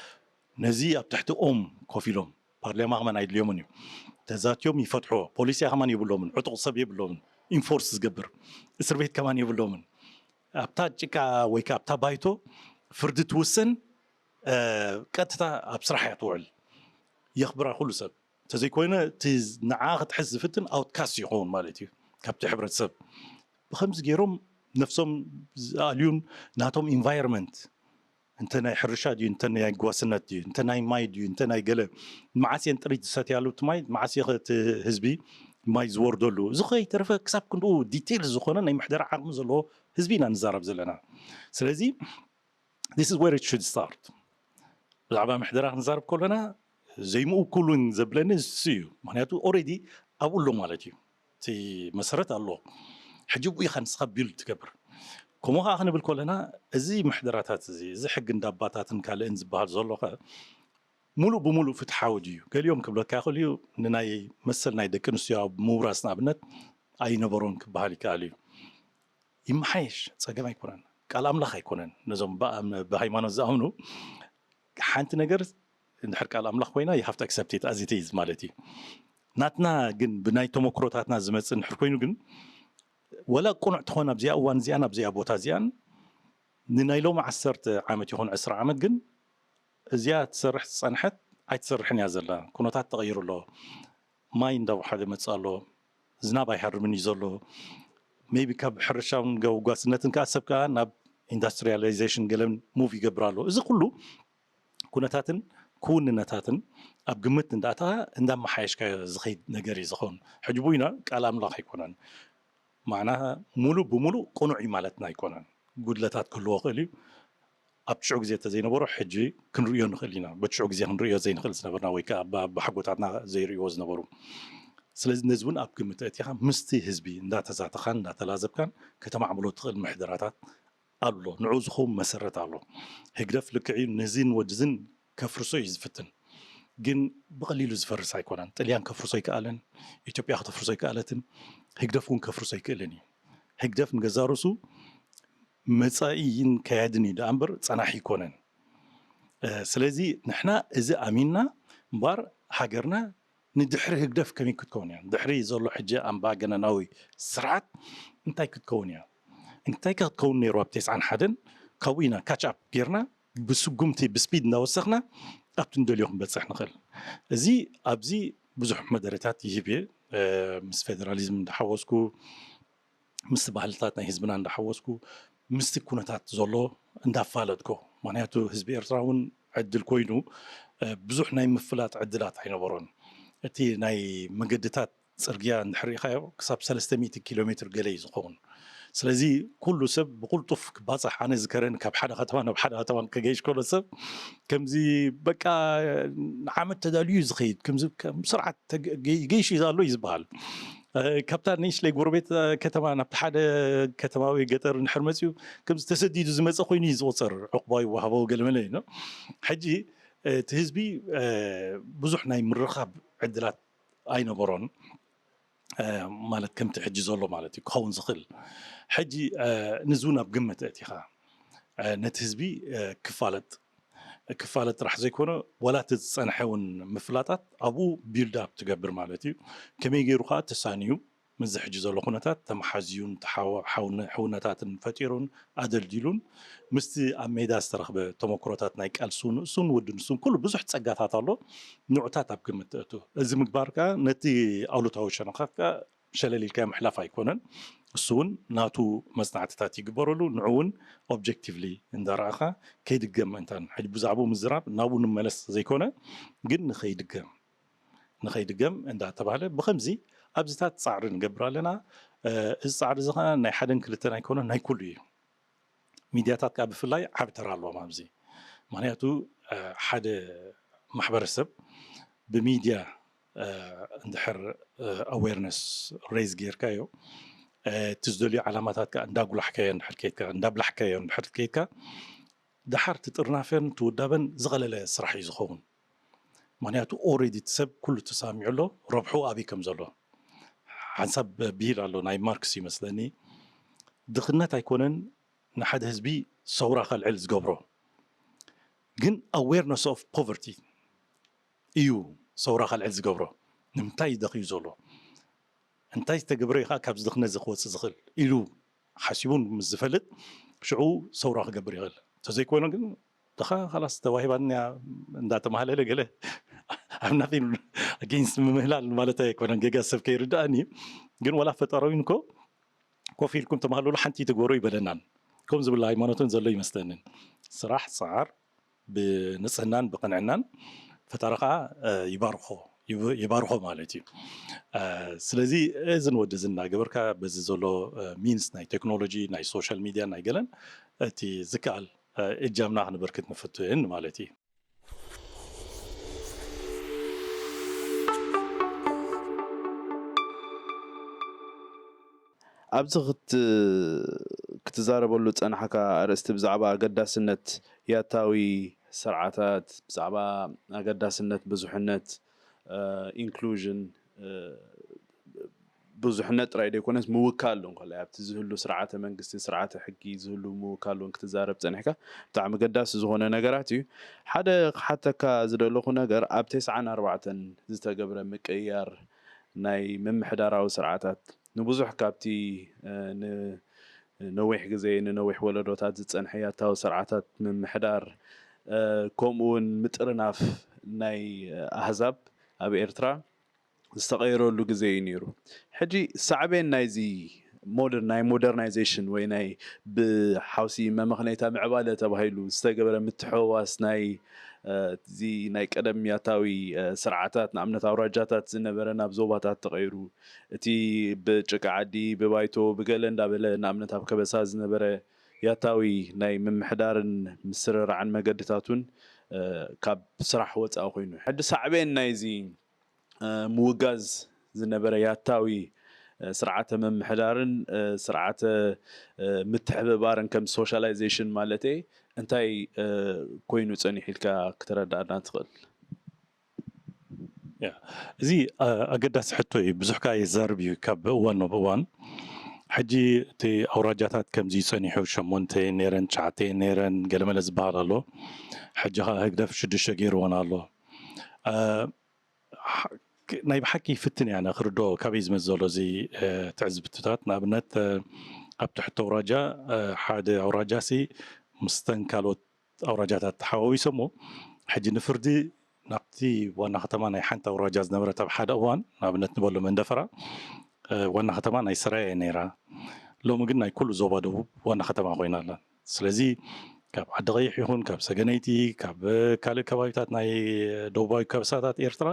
ነዚ ኣብ ትሕቲ ኦም ኮፍ ኢሎም ፓርላማ ከማን ኣይድልዮምን እዩ። ተዛትዮም ይፈትሕዎ። ፖሊስያ ከማን የብሎምን፣ ዕጡቕ ሰብ የብሎምን፣ ኢንፎርስ ዝገብር እስር ቤት ከማን የብሎምን። ኣብታ ጭቃ ወይ ከዓ ኣብታ ባይቶ ፍርዲ ትውሰን ቀጥታ ኣብ ስራሕ እያ ትውዕል። የኽብራ ኩሉ ሰብ። እንተዘይኮይነ እቲ ንዓ ክትሕዝ ዝፍትን ኣውትካስት ይኸውን ማለት እዩ ካብቲ ሕብረተሰብ። ብከምዚ ገይሮም ነፍሶም ዝኣልዩን ናቶም ኢንቫይሮንመንት እንተ ናይ ሕርሻ ድዩ እንተ ናይ ጓስነት ድዩ እንተ ናይ ማይ ድዩ እንተ ናይ ገለ መዓስ እየን ጥሪት ዝሰትያሉ እቲ ማይ መዓስ እየ እቲ ህዝቢ ማይ ዝወርደሉ እዚ ከይተረፈ ክሳብ ክንድኡ ዲቴል ዝኾነ ናይ ምሕደራ ዓቕሚ ዘለዎ ህዝቢ ኢና ንዛረብ ዘለና። ስለዚ this is where it should start። ብዛዕባ ምሕደራ ክንዛረብ ከለና ዘይምእኩሉን ዘብለኒ እሱ እዩ። ምክንያቱ ኦሬዲ ኣብኡ ኣሎ ማለት እዩ። እቲ መሰረት ኣሎ። ሕጂ ብኡ ኢኻ ንስኻ ቢልድ ትገብር። ከምኡ ከዓ ክንብል ከለና እዚ ምሕደራታት እዚ እዚ ሕጊ እንዳባታትን ካልእን ዝበሃል ዘሎ ከ ሙሉእ ብሙሉእ ፍትሓዊ ድዩ? ገሊኦም ክብለካ ይኽእል እዩ ንናይ መሰል ናይ ደቂ ኣንስትዮ ኣብ ምውራስ ንኣብነት ኣይነበሮን ክበሃል ይከኣል እዩ። ይመሓየሽ፣ ጸገም ኣይኮነን። ቃል ኣምላኽ ኣይኮነን። ነዞም ብሃይማኖት ዝኣምኑ ሓንቲ ነገር እንድሕር ቃል ኣምላኽ ኮይና you have to accept it as it is ማለት እዩ። ናትና ግን ብናይ ተመክሮታትና ዝመጽእ እንድሕር ኮይኑ ግን ወላ ቅኑዕ ትኾን ኣብዚኣ እዋን እዚኣን ኣብዚኣ ቦታ እዚኣን ንናይ ሎሚ ዓሰርተ ዓመት ይኹን ዕስራ ዓመት ግን እዚኣ ትሰርሕ ዝጸንሐት ኣይትሰርሕን እያ ዘላ። ኩነታት ተቐይሩ ኣሎ። ማይ እንዳወሓደ መጽእ ኣሎ። ዝናብ ኣይሃርምን እዩ ዘሎ። ሜይቢ ካብ ሕርሻን ገውጓስነትን ከዓ ሰብ ከዓ ናብ ኢንዳስትሪያላይዜሽን ገለን ሙቭ ይገብር ኣሎ። እዚ ኩሉ ኩነታትን ክውንነታትን ኣብ ግምት እንዳእታ እንዳመሓየሽካ ዝኸይድ ነገር እዩ ዝኸውን። ሕጂ ቡይና ቃል ኣምላኽ ኣይኮነን። ማዕና ሙሉእ ብሙሉእ ቅኑዕ እዩ ማለትና ኣይኮነን። ጉድለታት ክህልዎ ክእል እዩ። ኣብ ሽዑ ግዜ ተዘይነበሮ ሕጂ ክንርእዮ ንኽእል ኢና። በቲ ሽዑ ግዜ ክንርእዮ ዘይንኽእል ዝነበርና ወይ ከዓ ብሓጎታትና ዘይርእይዎ ዝነበሩ። ስለዚ ነዚ እውን ኣብ ግምት ኣእቲኻ ምስቲ ህዝቢ እንዳተዛተኻን እንዳተላዘብካን ከተማዕብሎ ትኽእል ምሕደራታት ኣሎ። ንዑ ዝኸውን መሰረት ኣሎ። ህግደፍ ልክዕ እዩ። ነዚን ወድዝን ከፍርሶ እዩ ዝፍትን። ግን ብቐሊሉ ዝፈርስ ኣይኮነን። ጥልያን ከፍርሶ ኣይከኣለን። ኢትዮጵያ ከተፍርሶ ኣይከኣለትን። ህግደፍ እውን ከፍርሶ ኣይክእልን እዩ። ህግደፍ ንገዛ ርእሱ መጻኢን ከያድን እዩ ደኣ እምበር ጸናሒ ኣይኮነን። ስለዚ ንሕና እዚ ኣሚንና እምበር ሃገርና ንድሕሪ ህግደፍ ከመይ ክትከውን እያ? ድሕሪ ዘሎ ሕጂ ኣምባገነናዊ ስርዓት እንታይ ክትከውን እያ? እንታይ ከ ክትከውን ነይሩ ኣብ ተስዓን ሓደን ካብኡ ኢና ካች ኣፕ ጌርና ብስጉምቲ ብስፒድ እናወሰኽና ኣብቲ ንደልዮ ክንበፅሕ ንኽእል። እዚ ኣብዚ ብዙሕ መደረታት ይህብ እየ። ምስ ፌደራሊዝም እንዳሓወስኩ ምስቲ ባህልታት ናይ ህዝብና እንዳሓወስኩ ምስቲ ኩነታት ዘሎ እንዳፋለጥኩ ምክንያቱ ህዝቢ ኤርትራ እውን ዕድል ኮይኑ ብዙሕ ናይ ምፍላጥ ዕድላት ኣይነበሮን። እቲ ናይ መገድታት ፅርግያ እንድሕር ሪኢኻዮ ክሳብ ሰለስተ ሚእቲ ኪሎ ሜትር ገለ እዩ ዝኸውን። ስለዚ ኩሉ ሰብ ብቁልጡፍ ክባፃሕ ኣነ ዝከረን ካብ ሓደ ከተማ ናብ ሓደ ከተማ ከገይሽ ከሎ ሰብ ከምዚ በቃ ንዓመት ተዳልዩ እዩ ዝኸይድ ከምዚ ከም ስርዓት ተገ- ገይ- ገይሽ እዩ ኣሎ እዩ ዝበሃል። እ፣ ካብታ ንእሽለይ ጎረቤት እ፣ ከተማ ናብቲ ሓደ ከተማ ወይ ገጠር እንድሕር መፅዩ ከምዚ ተሰዲዱ ዝመፀ ኮይኑ እዩ ዝቁፀር። ዕቁባ ይወሃቦ ገለመለ እዩ። ሕጂ እ፣ እቲ ህዝቢ እ፣ ብዙሕ ናይ ምርኻብ ዕድላት ኣይነበሮን። ማለት ከምቲ ሕጂ ዘሎ ማለት እዩ ክኸውን ዝኽእል። ሕጂ ንዚ እውን ኣብ ግምት ኣእቲኻ ነቲ ህዝቢ ክፋለጥ ክፋለጥ ጥራሕ ዘይኮነ ዋላ እቲ ዝፀንሐ እውን ምፍላጣት ኣብኡ ቢልድ ኣፕ ትገብር ማለት እዩ። ከመይ ገይሩ ከዓ ተሳንዩ ምስዚ ሕጂ ዘሎ ኩነታት ተመሓዝዩን ተሓው- ሓውነ- ሕውነታትን ፈጢሩን ኣደልዲሉን ምስቲ ኣብ ሜዳ ዝተረኽበ ተመክሮታት ናይ ቃልሱ ንእሱን ወዲ ንሱን ኩሉ ብዙሕ ፀጋታት ኣሎ። ንዑታት ኣብ ግምት ተእቱ። እዚ ምግባር ከዓ ነቲ ኣሉታዊ ሸነኻት ከዓ ሸለል ኢልካ ምሕላፍ ኣይኮነን። እሱ እውን ናቱ መጽናዕትታት ይግበረሉ። ንዑ እውን ኦብጀክቲቭሊ እንዳረኣኻ ከይድገም ምእንታን። ሕጂ ብዛዕባኡ ምዝራብ ናብኡ ንመለስ ዘይኮነ፣ ግን ንኸይድገም ንኸይድገም እንዳተባህለ ብኸምዚ ኣብዚታት ጻዕሪ ንገብር ኣለና። እዚ ጻዕሪ እዚ ኸዓ ናይ ሓደን ክልተን ኣይኮነን፣ ናይ ኩሉ እዩ። ሚድያታት ከዓ ብፍላይ ዓቢ ተራ ኣለዎም ኣብዚ። ምክንያቱ ሓደ ማሕበረሰብ ብሚድያ እንድሕር ኣዌርነስ ሬዝ ጌርካዮ፣ እቲ ዝደልዩ ዓላማታት ከዓ እንዳጉላሕካዮ እንድሕር ከይድካ፣ እንዳብላሕካዮ እንድሕር ከይድካ፣ ደሓር ትጥርናፈን ትውዳበን ዝቐለለ ስራሕ እዩ ዝኸውን። ምክንያቱ ኦልሬዲ እቲ ሰብ ኩሉ ተሳሚዑ ኣሎ፣ ረብሑ ኣበይ ከም ዘሎ። ሓንሳብ ብሂል ኣሎ፣ ናይ ማርክስ ይመስለኒ፣ ድኽነት ኣይኮነን ንሓደ ህዝቢ ሰውራ ከልዕል ዝገብሮ፣ ግን ኣዌርነስ ኦፍ ፖቨርቲ እዩ ሰውራ ከልዕል ዝገብሮ። ንምንታይ እዩ ደኽዩ ዘሎ፣ እንታይ ዝተገብረ እዩ ከዓ ካብዚ ድኽነት እዚ ክወፅእ ዝኽእል ኢሉ ሓሲቡ ምስ ዝፈልጥ፣ ሽዑ ሰውራ ክገብር ይኽእል። እንተዘይኮይኑ ግን፣ ድኻ ኻላስ ተዋሂባንያ እንዳተማህለለ ገለ I'm nothing against ምምህላል ማለት ኣይኮነን፣ ጌጋ ሰብ ከይርድኣኒ። ግን ዋላ ፈጠራዊን እኮ ኮፍ ኢልኩም ተማህለሉ፣ ሓንቲ ትግበሩ ይበለናን። ከም ዝብል ሃይማኖትን ዘሎ ይመስለንን። ስራሕ ጻዕር ብንጽህናን ብቕንዕናን ፈጣሪ ኸዓ ይባርኾ፣ ይባርኾ ማለት እዩ። ስለዚ እዝን ወዲ እዝን እናገበርካ በዚ ዘሎ ሚንስ ናይ ቴክኖሎጂ፣ ናይ ሶሻል ሚድያ፣ ናይ ገለን እቲ ዝከኣል እጃምና ክንበርክት ንፍትን ማለት እዩ። ኣብዚ ክት- ክትዛረበሉ ዝጸናሕካ ኣርእስቲ ብዛዕባ ኣገዳስነት ያታዊ ስርዓታት፣ ብዛዕባ ኣገዳስነት ብዙሕነት፣ ኢንክሉዥን፣ ብዙሕነት ጥራይ ዘይኮነስ ምውካል እውን ከሎ ኣብቲ ዝህሉ ስርዓተ መንግስቲ፣ ስርዓተ ሕጊ ዝህሉ ምውካል እውን ክትዛረብ ጸኒሕካ፣ ብጣዕሚ ኣገዳሲ ዝኾነ ነገራት እዩ። ሓደ ክሓተካ ዝደለኹ ነገር ኣብ ተስዓን ኣርባዕተን ዝተገብረ ምቅይያር ናይ ምምሕዳራዊ ስርዓታት ንብዙሕ ካብቲ ንነዊሕ ግዜ ንነዊሕ ወለዶታት ዝጸንሐ ያታዊ ስርዓታት ምምሕዳር ከምኡ እውን ምጥርናፍ ናይ ኣህዛብ ኣብ ኤርትራ ዝተቐየረሉ ግዜ እዩ ነይሩ። ሕጂ ሳዕቤን ናይዚ ሞደር ናይ ሞደርናይዜሽን ወይ ናይ ብሓውሲ መመኽነይታ ምዕባለ ተባሂሉ ዝተገበረ ምትሕውዋስ ናይ እዚ ናይ ቀደም ያታዊ ስርዓታት ንኣብነት ኣውራጃታት ዝነበረ ናብ ዞባታት ተቐይሩ፣ እቲ ብጭቃ ዓዲ ብባይቶ ብገለ እንዳበለ ንኣብነት ኣብ ከበሳ ዝነበረ ያታዊ ናይ ምምሕዳርን ምስርራዕን መገድታቱን ካብ ስራሕ ወፃኢ ኮይኑ ሕዲ ሳዕቤን ናይዚ ምውጋዝ ዝነበረ ያታዊ ስርዓተ ምምሕዳርን ስርዓተ ምትሕብባርን ከም ሶሻላይዜሽን ማለት እንታይ ኮይኑ ፀኒሑ ኢልካ ክትረዳእና ትኽእል? እዚ ኣገዳሲ ሕቶ እዩ። ብዙሕ ከዓ የዛርብ እዩ ካብ እዋን ናብ እዋን። ሕጂ እቲ ኣውራጃታት ከምዚ ጸኒሑ ሸሞንተ ነረን ትሽዓተ ነረን ገለመለ ዝበሃል ኣሎ። ሕጂ ከዓ ህግደፍ ሽዱሽተ ገይርዎን ኣሎ። ናይ ብሓቂ ይፍትን እያ ክርዶ ካበይ ዝመፅ ዘሎ እዚ ትዕዝብትታት። ንኣብነት ኣብቲ ሕቶ ኣውራጃ ሓደ ኣውራጃ ሲ ምስተን ካልኦት ኣውራጃታት ተሓዋዊሶሞ ሕጂ ንፍርዲ ናብቲ ዋና ከተማ ናይ ሓንቲ ኣውራጃ ዝነበረት ኣብ ሓደ እዋን ንኣብነት ንበሎ መንደፈራ ዋና ከተማ ናይ ሰራየ እያ ነይራ። ሎሚ ግን ናይ ኩሉ ዞባ ደቡብ ዋና ከተማ ኮይና ኣላ። ስለዚ ካብ ዓዲ ቀይሕ ይኹን ካብ ሰገነይቲ ካብ ካልእ ከባቢታት ናይ ደቡባዊ ከበሳታት ኤርትራ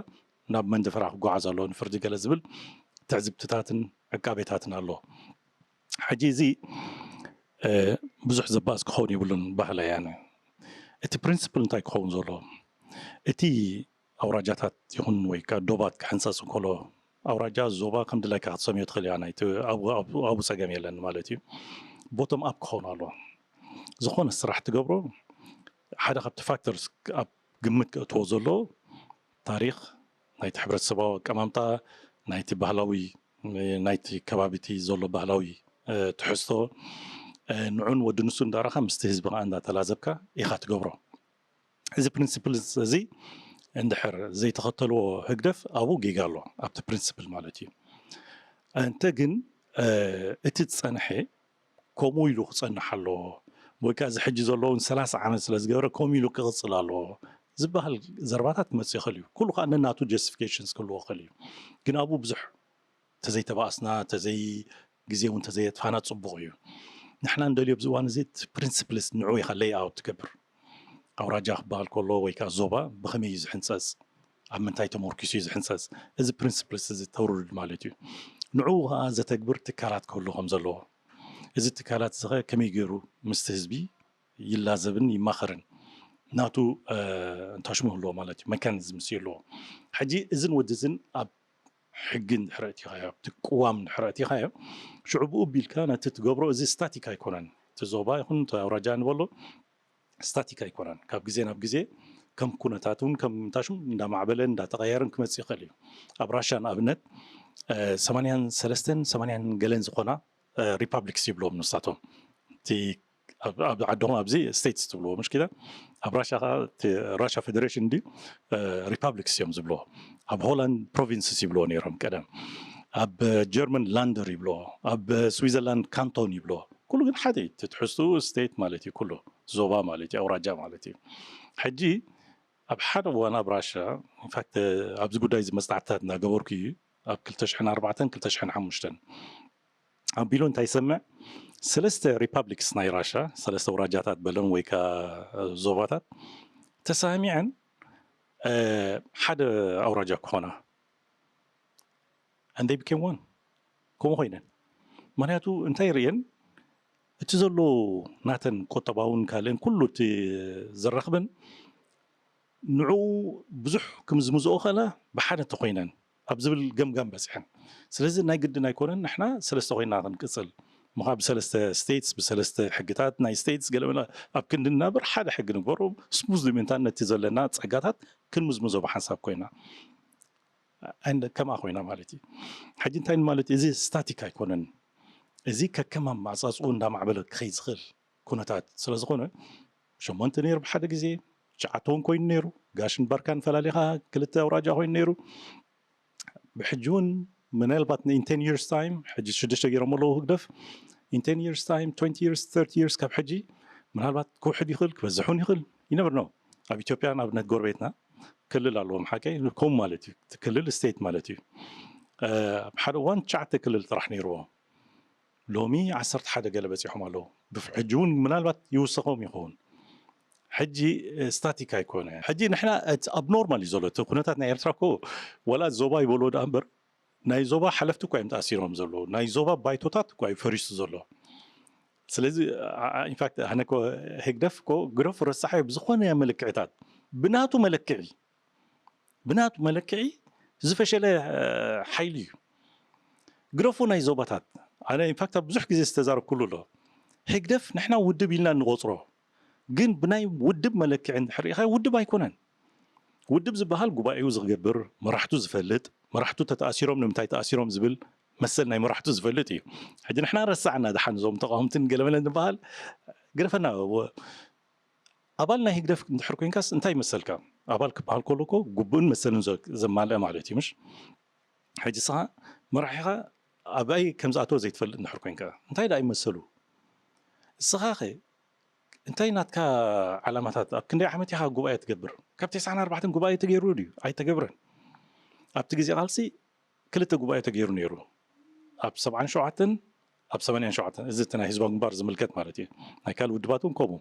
ናብ መንደፈራ ክጓዓዝ ኣለዎ ንፍርዲ ገለ ዝብል ትዕዝብትታትን ዕቃቤታትን ኣሎ። ሕጂ እዚ ብዙሕ ዘባእስ ክኸውን የብሉን ባህላ እያ። እቲ ፕሪንስፕል እንታይ ክኸውን ዘለዎ? እቲ ኣውራጃታት ይኹን ወይ ከዓ ዶባት ክሕንፀፅ እንከሎ ኣውራጃ ዞባ ከም ድላይካ ክትሰምዮ ትኽእል እያ። ናይቲ ኣብኡ ፀገም የለን ማለት እዩ። ቦቶም ኣፕ ክኸውን ኣለዎ። ዝኾነ ስራሕ ትገብሮ ሓደ ካብቲ ፋክተርስ ኣብ ግምት ከእትዎ ዘለዎ ታሪኽ ናይቲ ሕብረተሰባዊ ኣቀማምጣ ናይቲ ባህላዊ ናይቲ ከባቢ እቲ ዘሎ ባህላዊ ትሕዝቶ ንዑን ወዲ ንሱ እንዳረኻ ምስቲ ህዝቢ ከዓ እንዳተላዘብካ ኢኻ ትገብሮ። እዚ ፕሪንስፕል እዚ እንድሕር ዘይተኸተልዎ ህግደፍ ኣብኡ ጌጋ ኣሎ ኣብቲ ፕሪንስፕል ማለት እዩ። እንተ ግን እቲ ዝፀንሐ ከምኡ ኢሉ ክፀንሕ ኣለዎ ወይ ከዓ እዚ ሕጂ ዘለውን ሰላሳ ዓመት ስለ ዝገበረ ከምኡ ኢሉ ክቕፅል ኣለዎ ዝበሃል ዘረባታት ክመፅእ ይኽእል እዩ። ኩሉ ከዓ ነናቱ ጀስቲፊኬሽንስ ክህልዎ ይኽእል እዩ። ግን ኣብኡ ብዙሕ ተዘይተባኣስና፣ ተዘይ ግዜ እውን ተዘየጥፋና ጽቡቕ እዩ። ንሕና እንደልዮ ኣብዚ እዋን እዚ እቲ ፕሪንስፕልስ ንዑ ኢኻ ሌይ ኣውት ትገብር። ኣውራጃ ክበሃል ከሎ ወይ ከዓ ዞባ ብኸመይ እዩ ዝሕንጸጽ፣ ኣብ ምንታይ ተመርኪሱ እዩ ዝሕንጸጽ፣ እዚ ፕሪንስፕልስ እዚ ተውርድ ማለት እዩ። ንዑ ከዓ ዘተግብር ትካላት ክህሉ ከም ዘለዎ፣ እዚ ትካላት እዚ ከ ከመይ ገይሩ ምስቲ ህዝቢ ይላዘብን ይማኸርን ናቱ እንታሽሙ ኣለዎ ማለት እዩ። መካኒዝምስ ኣለዎ። ሕጂ እዝን ወዲ እዝን ኣብ ሕጊ እንድሕር ኣእቲኻዮ፣ ኣብቲ ቅዋም እንድሕር ኣእቲኻዮ፣ ሽዑ ብኡ ቢልካ ነቲ ትገብሮ እዚ ስታቲክ ኣይኮነን። እቲ ዞባ ይኹን እቲ ኣውራጃ ንበሎ ስታቲክ ኣይኮነን። ካብ ግዜ ናብ ግዜ ከም ኩነታቱን ከም ምንታሹም እንዳማዕበለን እንዳተቐየርን ክመጽእ ይኽእል እዩ። ኣብ ራሻ ንኣብነት ሰማንያን ሰለስተን ሰማንያን ገለን ዝኾና ሪፓብሊክስ ይብሎም ንሳቶም። እቲ ኣብ ዓዶም ኣብዚ ስቴትስ ትብልዎ ምሽ ኪዳ ኣብ ራሻ ራሻ ፌደሬሽን እንዲ ሪፓብሊክስ እዮም ዝብልዎ። ኣብ ሆላንድ ፕሮቪንስስ ይብልዎ ነይሮም ቀደም። ኣብ ጀርመን ላንደር ይብልዎ፣ ኣብ ስዊዘርላንድ ካንቶን ይብልዎ። ኩሉ ግን ሓደ እዩ። ትትሕዝቱ ስቴት ማለት እዩ፣ ኩሉ ዞባ ማለት እዩ፣ ኣውራጃ ማለት እዩ። ሕጂ ኣብ ሓደ እዋን ኣብ ራሻ ኢንፋክት ኣብዚ ጉዳይ እዚ መፅናዕትታት እናገበርኩ እዩ ኣብ ክልተ ሽሕን ኣርባዕተን ክልተ ሽሕን ሓሙሽተን ኣቢሉ እንታይ ይሰምዕ፣ ሰለስተ ሪፓብሊክስ ናይ ራሻ፣ ሰለስተ ኣውራጃታት በለን ወይ ከዓ ዞባታት ተሳሚዐን ሓደ ኣውራጃ ክኾና። And they became one። ከምኡ ኮይነን። ምክንያቱ እንታይ ርእየን፣ እቲ ዘሎ ናተን ቁጠባውን ካልእን ኩሉ እቲ ዝረኽበን ንዑ ብዙሕ ክምዝምዝኦ ከላ ብሓደ ተኮይነን ኣብ ዝብል ገምጋም በፅሐን። ስለዚ ናይ ግድን ኣይኮነን ንሕና ሰለስተ ኮይና ክንቅፅል ምኳ ብሰለስተ ስቴትስ ብሰለስተ ሕግታት ናይ ስቴትስ ገለ ኣብ ክንዲ ንናበር ሓደ ሕጊ ንግበሮ ስሙዝ ሊሜንታን ነቲ ዘለና ፀጋታት ክንምዝምዞ ብሓንሳብ ኮይና ከምኣ ኮይና ማለት እዩ። ሕጂ እንታይ ማለት እዚ ስታቲክ ኣይኮነን። እዚ ከከም ኣመዓፃፅኡ እንዳማዕበለ ክኸይ ዝኽእል ኩነታት ስለዝኾነ ሸሞንተ ነይሩ ብሓደ ግዜ ትሽዓተ እውን ኮይኑ ነይሩ። ጋሽን ባርካን ፈላሊኻ ክልተ ኣውራጃ ኮይኑ ነይሩ። ብሕጂ እውን ምናልባት ን ten years time ሕጂ ሽዱሽተ ገይሮም ኣለዉ ህግደፍ in ten years time twenty years thirty years ካብ ሕጂ ምናልባት ክውሕድ ይኽእል ክበዝሕ እውን ይኽእል። You never know። ኣብ ኢትዮጵያ ንኣብነት ጎረቤትና ክልል ኣለዎም ሓቀይ ከምኡ ማለት እዩ። ክልል ስቴት ማለት እዩ። ኣብ ሓደ እዋን ትሽዓተ ክልል ጥራሕ ነይርዎ። ሎሚ ዓሰርተ ሓደ ገለ በፂሖም ኣለዉ። ሕጂ እውን ምናልባት ይውሰኾም ይኸውን። ሕጂ ስታቲክ ኣይኮነ። ሕጂ ንሕና ኣብ ኖርማል እዩ ዘሎ እቲ ኩነታት ናይ ኤርትራ እኮ ወላ ዞባ ይበልዎ ደኣ እምበር ናይ ዞባ ሓለፍቲ እኳ እዮም ተኣሲሮም ዘለዉ። ናይ ዞባ ባይቶታት እኳ እዩ ፈሪሱ ዘሎ። ስለዚ ኢንፋክት ኣነ ህግደፍ እኮ ግደፉ ረሳሐ ብዝኾነ መለክዕታት ብናቱ መለክዒ ብናቱ መለክዒ ዝፈሸለ ሓይሊ እዩ። ግደፉ ናይ ዞባታት ኣነ ኢንፋክት ኣብ ብዙሕ ግዜ ዝተዛረብኩሉ ኣሎ። ህግደፍ ንሕና ውድብ ኢልና እንቆፅሮ ግን ብናይ ውድብ መለክዒ እንድሕር ርኢኻ ውድብ ኣይኮነን። ውድብ ዝበሃል ጉባኤኡ ዝገብር መራሕቱ ዝፈልጥ መራሕቱ ተተኣሲሮም ንምንታይ ተኣሲሮም ዝብል መሰል ናይ መራሕቱ ዝፈልጥ እዩ። ሕጂ ንሕና ረሳዕና ደሓን እዞም ተቃወምትን ገለመለን ዝበሃል ግደፈና። ኣባል ናይ ህግደፍ እንድሕር ኮንካስ እንታይ መሰልካ? ኣባል ክበሃል ከሎ እኮ ግቡእን መሰልን ዘማልአ ማለት እዩ ምሽ? ሕጂ ስኻ መራሒኻ ኣበይ ከም ዝኣተወ ዘይትፈልጥ እንድሕር ኮንካ እንታይ ደኣ ይመሰሉ? እስኻ ኸ እንታይ ናትካ ዓላማታት ኣብ ክንደይ ዓመት ኢኻ ጉባኤ ትገብር? ካብ ተስዓን ኣርባዕተን ጉባኤ ተገይሩ ድዩ? ኣይተገብረን። ኣብቲ ግዜ ቃልሲ ክልተ ጉባኤ ተገይሩ ነይሩ። ኣብ ሰብዓን ሸውዓተን ኣብ ሰማንያን ሸውዓተን እዚ እቲ ናይ ህዝባዊ ግንባር ዝምልከት ማለት እዩ። ናይ ካልእ ውድባት እውን ከምኡ።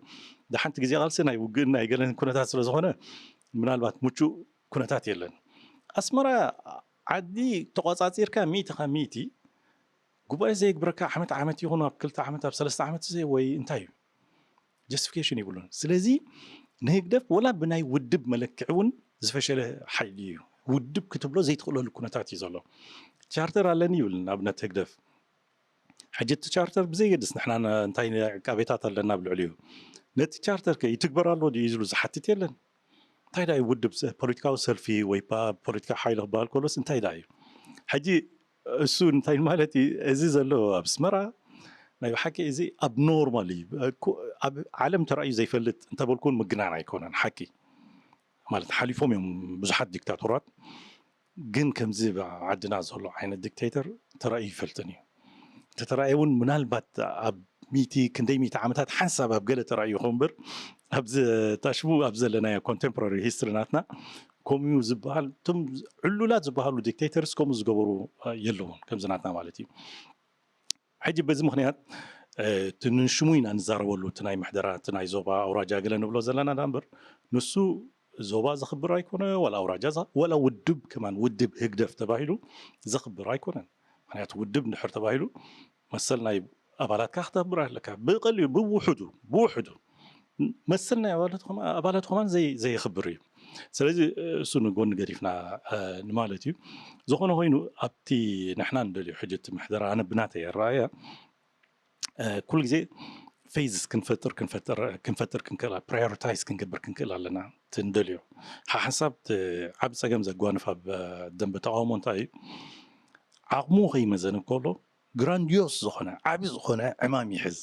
ደሓንቲ ግዜ ቃልሲ ናይ ውግእን ናይ ገለን ኩነታት ስለ ዝኾነ ምናልባት ምቹእ ኩነታት የለን። ኣስመራ ዓዲ ተቆጻጺርካ ሚእቲ ካብ ሚእቲ ጉባኤ ዘይግብረካ ዓመት ዓመት ይኹን ኣብ ክልተ ዓመት ኣብ ሰለስተ ዓመት ወይ እንታይ እዩ? ጀስቲፊኬሽን የብሉን። ስለዚ ንህግደፍ ወላ ብናይ ውድብ መለክዒ እውን ዝፈሸለ ሓይሊ እዩ። ውድብ ክትብሎ ዘይትኽእለሉ ኩነታት እዩ ዘሎ። ቻርተር ኣለኒ ይብል ንኣብነት ህግደፍ። ሕጂ እቲ ቻርተር ብዘይገድስ ንሕና እንታይ ዕቃቤታት ኣለና ኣብ ልዕሊኡ ነቲ ቻርተር ከ ይትግበር ኣሎ ድዩ ዝሉ ዝሓትት የለን። እንታይ ዳ እዩ ውድብ ፖለቲካዊ ሰልፊ ወይ ፖለቲካ ሓይሊ ክበሃል ከሎስ እንታይ ዳ እዩ? ሕጂ እሱ እንታይ ማለት እዩ? እዚ ዘሎ ኣብ ኣስመራ ናይ ብሓቂ እዚ ኣብ ኖርማል እዩ። ኣብ ዓለም ተራእዩ ዘይፈልጥ እንተበልኩን ምግናን ኣይኮነን ሓቂ ማለት ሓሊፎም እዮም ብዙሓት ዲክታቶራት። ግን ከምዚ ዓድና ዘሎ ዓይነት ዲክቴተር ተራእዩ ይፈልጥን እዩ። እንተተራእየ እውን ምናልባት ኣብ ሚእቲ ክንደይ ሚእቲ ዓመታት ሓንሳብ ኣብ ገለ ተራእዩ ይኸውን እምበር ኣብዚ ታሽሙ ኣብ ዘለናዮ ኮንቴምፖራሪ ሂስትሪ ናትና ከምኡ ዝበሃል፣ እቶም ዕሉላት ዝበሃሉ ዲክቴተርስ ከምኡ ዝገበሩ የለውን፣ ከምዚ ናትና ማለት እዩ። ሕጂ በዚ ምኽንያት እቲ ንሽሙ ኢና ንዛረበሉ፣ እቲ ናይ ምሕደራ፣ እቲ ናይ ዞባ ኣውራጃ ገለ ንብሎ ዘለና ዳ እምበር፣ ንሱ ዞባ ዘኽብር ኣይኮነ፣ ወላ ኣውራጃ ወላ ውድብ ከማን፣ ውድብ ህግደፍ ተባሂሉ ዘኽብር ኣይኮነን። ምክንያቱ ውድብ እንድሕር ተባሂሉ መሰል ናይ ኣባላትካ ክተኽብር ኣለካ። ብቐሊሉ ብውሕዱ ብውሕዱ መሰል ናይ ኣባላት ከማን ዘየኽብር እዩ። ስለዚ እሱ ንጎኒ ገዲፍና ንማለት እዩ። ዝኾነ ኮይኑ ኣብቲ ንሕና ንደልዮ ሕጂ እቲ ምሕደራ ኣነ ብናተይ ኣረኣያ ኩሉ ግዜ ፌዝስ ክንፈጥር ክንፈጥር ክንፈጥር ክንክእል፣ ፕራዮሪታይዝ ክንገብር ክንክእል ኣለና። እቲ ንደልዮ ሓሓንሳብ ዓብ ፀገም ዘጓንፍ ኣብ ደንበ ተቃውሞ እንታይ እዩ? ዓቕሙ ከይመዘን ከሎ ግራንዲዮስ ዝኾነ ዓቢ ዝኾነ ዕማም ይሕዝ።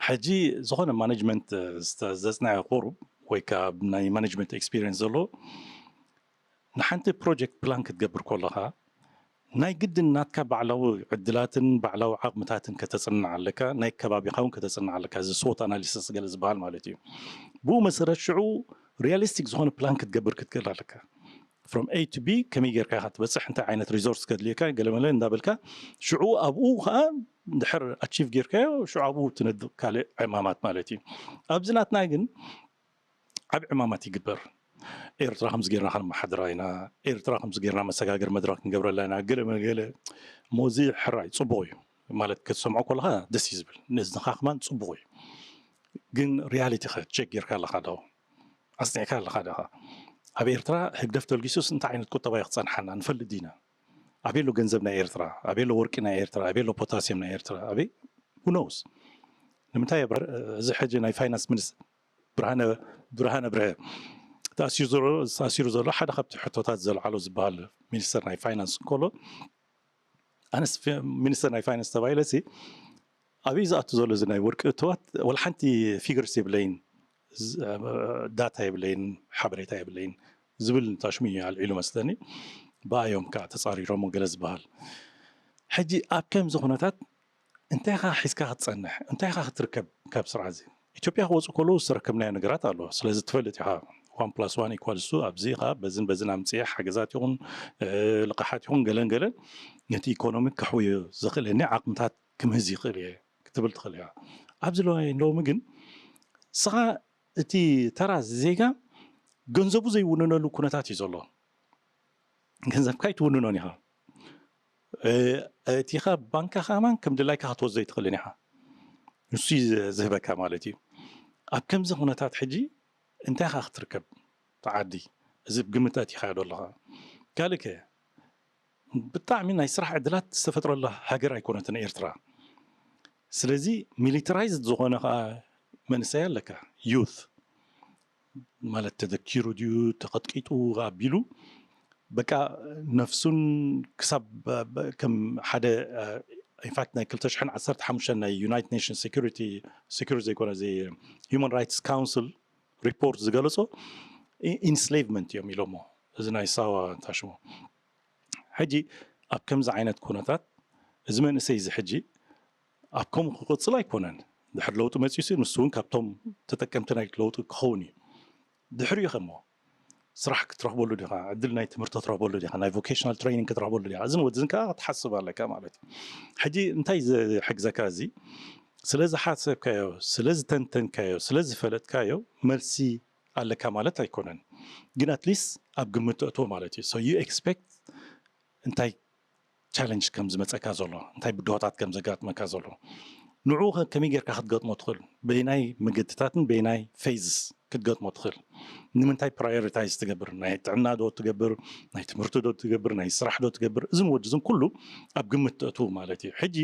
ሕጂ ዝኾነ ማኔጅመንት ዘጽናዮ ቁሩብ ወይ ከዓ ናይ ማኔጅመንት ኤክስፒሪየንስ ዘለዎ ንሓንቲ ፕሮጀክት ፕላን ክትገብር ከለኻ ናይ ግድን ናትካ ባዕላዊ ዕድላትን ባዕላዊ ዓቕምታትን ከተጽንዕ ኣለካ። ናይ ከባቢኻ እውን ከተጽንዕ ኣለካ። እዚ ስዎት ኣናሊሲስ ገለ ዝበሃል ማለት እዩ። ብኡ መሰረት ሽዑ ሪያሊስቲክ ዝኾነ ፕላን ክትገብር ክትክእል ኣለካ። ፍሮም ኤ ቱ ቢ ከመይ ጌርካ ኢኻ ትበፅሕ፣ እንታይ ዓይነት ሪሶርስ ከድልየካ ገለመለ እንዳበልካ ሽዑ ኣብኡ ከዓ ድሕር ኣቺቭ ጌርካዮ ሽዑ ኣብኡ ትነድቕ ካልእ ዕማማት ማለት እዩ። ኣብዚ ናትና ግን ዓብ ዕማማት ይግበር። ኤርትራ ከምዚ ጌርና ከነመሓድራ ኢና፣ ኤርትራ ከምዚ ጌርና መሰጋገር መድረኽ ክንገብረላ ኢና፣ ገለ መገለ። ሞዚ ሕራይ ጽቡቕ እዩ ማለት ክትሰምዖ ከለኻ ደስ እዩ ዝብል፣ ንእዝንኻ ከማን ጽቡቕ እዩ። ግን ሪያሊቲ ኸ ቸክ ጌርካ ኣለኻ ዶ? ኣጽኒዕካ ኣለኻ ዶ? ኣብ ኤርትራ ህግደፍ ተልጊሱስ እንታይ ዓይነት ቁጠባ እዩ ክጸንሓና ንፈልጥ ዲና? ኣበይ ኣሎ ገንዘብ ናይ ኤርትራ? ኣበይ ኣሎ ወርቂ ናይ ኤርትራ? ኣበይ ኣሎ ፖታሲየም ናይ ኤርትራ? ኣበይ? Who knows? ንምንታይ እዚ ሕጂ ናይ ፋይናንስ ሚኒስ ብርሃነ ብርሃነ ብርሀ ተኣሲሩ ዘሎ ተኣሲሩ ዘሎ ሓደ ካብቲ ሕቶታት ዘልዓሎ ዝበሃል ሚኒስተር ናይ ፋይናንስ እንከሎ ኣነስ ሚኒስተር ናይ ፋይናንስ ተባሂለ ሲ ኣበይ ዝኣቱ ዘሎ እዚ ናይ ወርቂ እተዋት ወላ ሓንቲ ፊገርስ የብለይን፣ ዳታ የብለይን፣ ሓበሬታ የብለይን ዝብል ታሽሙ እዩ ኣልዒሉ መስለኒ። ብኣዮም ከዓ ተፃሪሮሞ ገለ ዝበሃል። ሕጂ ኣብ ከምዚ ኩነታት እንታይ ኢኻ ሒዝካ ክትፀንሕ? እንታይ ኢኻ ክትርከብ ካብ ስርዓት እዚ? ኢትዮጵያ ክወፁ ከለዉ ዝተረከብናዮ ነገራት ኣሎ። ስለዚ ትፈልጥ ኢኻ one plus one equals two፣ ኣብዚ ኢኻ በዝን በዝን ኣምፅኤ ሓገዛት ይኹን ልቃሓት ይኹን ገለን ገለን ነቲ ኢኮኖሚ ከሕውዮ ዝኽእለኒ ዓቕምታት ክምህዝ ይኽእል እየ ክትብል ትኽእል እያ። ኣብዚ ሎሚ ግን ንስኻ እቲ ተራ ዜጋ ገንዘቡ ዘይውንነሉ ኩነታት እዩ ዘሎ። ገንዘብካ ኣይትውንኖን ኢኻ። እቲ ኻ ባንካ ከማን ከም ድላይካ ክትወስዶ ኣይትኽእልን ኢኻ። ንሱ እዩ ዝህበካ ማለት እዩ። ኣብ ከምዚ ኩነታት ሕጂ እንታይ ኢኻ ክትርከብ? ተዓዲ እዚ ብግምት ኣቲኻዮ ዶ ኣለኻ? ካልእ ከ ብጣዕሚ ናይ ስራሕ ዕድላት ዝተፈጥረላ ሃገር ኣይኮነትን ኤርትራ። ስለዚ ሚሊተራይዝድ ዝኾነ ከዓ መንእሰይ ኣለካ፣ ዩት ማለት ተደኪሩ ድዩ ተቐጥቂጡ ኣቢሉ በቃ ነፍሱን ክሳብ ከም ሓደ ኢንፋክት ናይ ክልተ ሽሕን ዓሰርተ ሓሙሽተን ናይ ዩናይትድ ኔሽንስ ሴኩሪቲ ሴኩሪቲ ዘይኮነ እዚ ሂውማን ራይትስ ካውንስል ሪፖርት ዝገለጾ ኢንስሌቭመንት እዮም ኢሎሞ። እዚ ናይ ሳዋ ታሽሞ ሕጂ ኣብ ከምዚ ዓይነት ኩነታት እዚ መንእሰይ እዚ ሕጂ ኣብ ከምኡ ክቕጽል ኣይኮነን። ድሕር ለውጢ መጺኡ ሲ ንሱ እውን ካብቶም ተጠቀምቲ ናይ ለውጢ ክኸውን እዩ። ድሕሪኡ ከሞ ስራሕ ክትረኽበሉ ዲኻ፣ ዕድል ናይ ትምህርቲ ክትረኽበሉ ዲኻ፣ ናይ ቮኬሽናል ትሬኒንግ ክትረኽበሉ ዲኻ። እዝን ወድዝን ከዓ ክትሓስብ ኣለካ ማለት እዩ። ሕጂ እንታይ ዝሕግዘካ እዚ ስለ ዝሓሰብካዮ፣ ስለ ዝተንተንካዮ፣ ስለ ዝፈለጥካዮ መልሲ ኣለካ ማለት ኣይኮነን። ግን ኣትሊስት ኣብ ግምት ተእትዎ ማለት እዩ። So you expect እንታይ ቻለንጅ ከም ዝመፀካ ዘሎ እንታይ ብድሆታት ከም ዘጋጥመካ ዘሎ ንዑ ከመይ ጌርካ ክትገጥሞ ትኽእል በይናይ መገድታትን በይናይ ፌዝስ ክትገጥሞ ትኽእል ንምንታይ ፕራዮሪታይዝ ትገብር ናይ ጥዕና ዶ ትገብር ናይ ትምህርቲ ዶ ትገብር ናይ ስራሕ ዶ ትገብር እዝን ወድዝን ኩሉ ኣብ ግምት ተእትዉ ማለት እዩ ሕጂ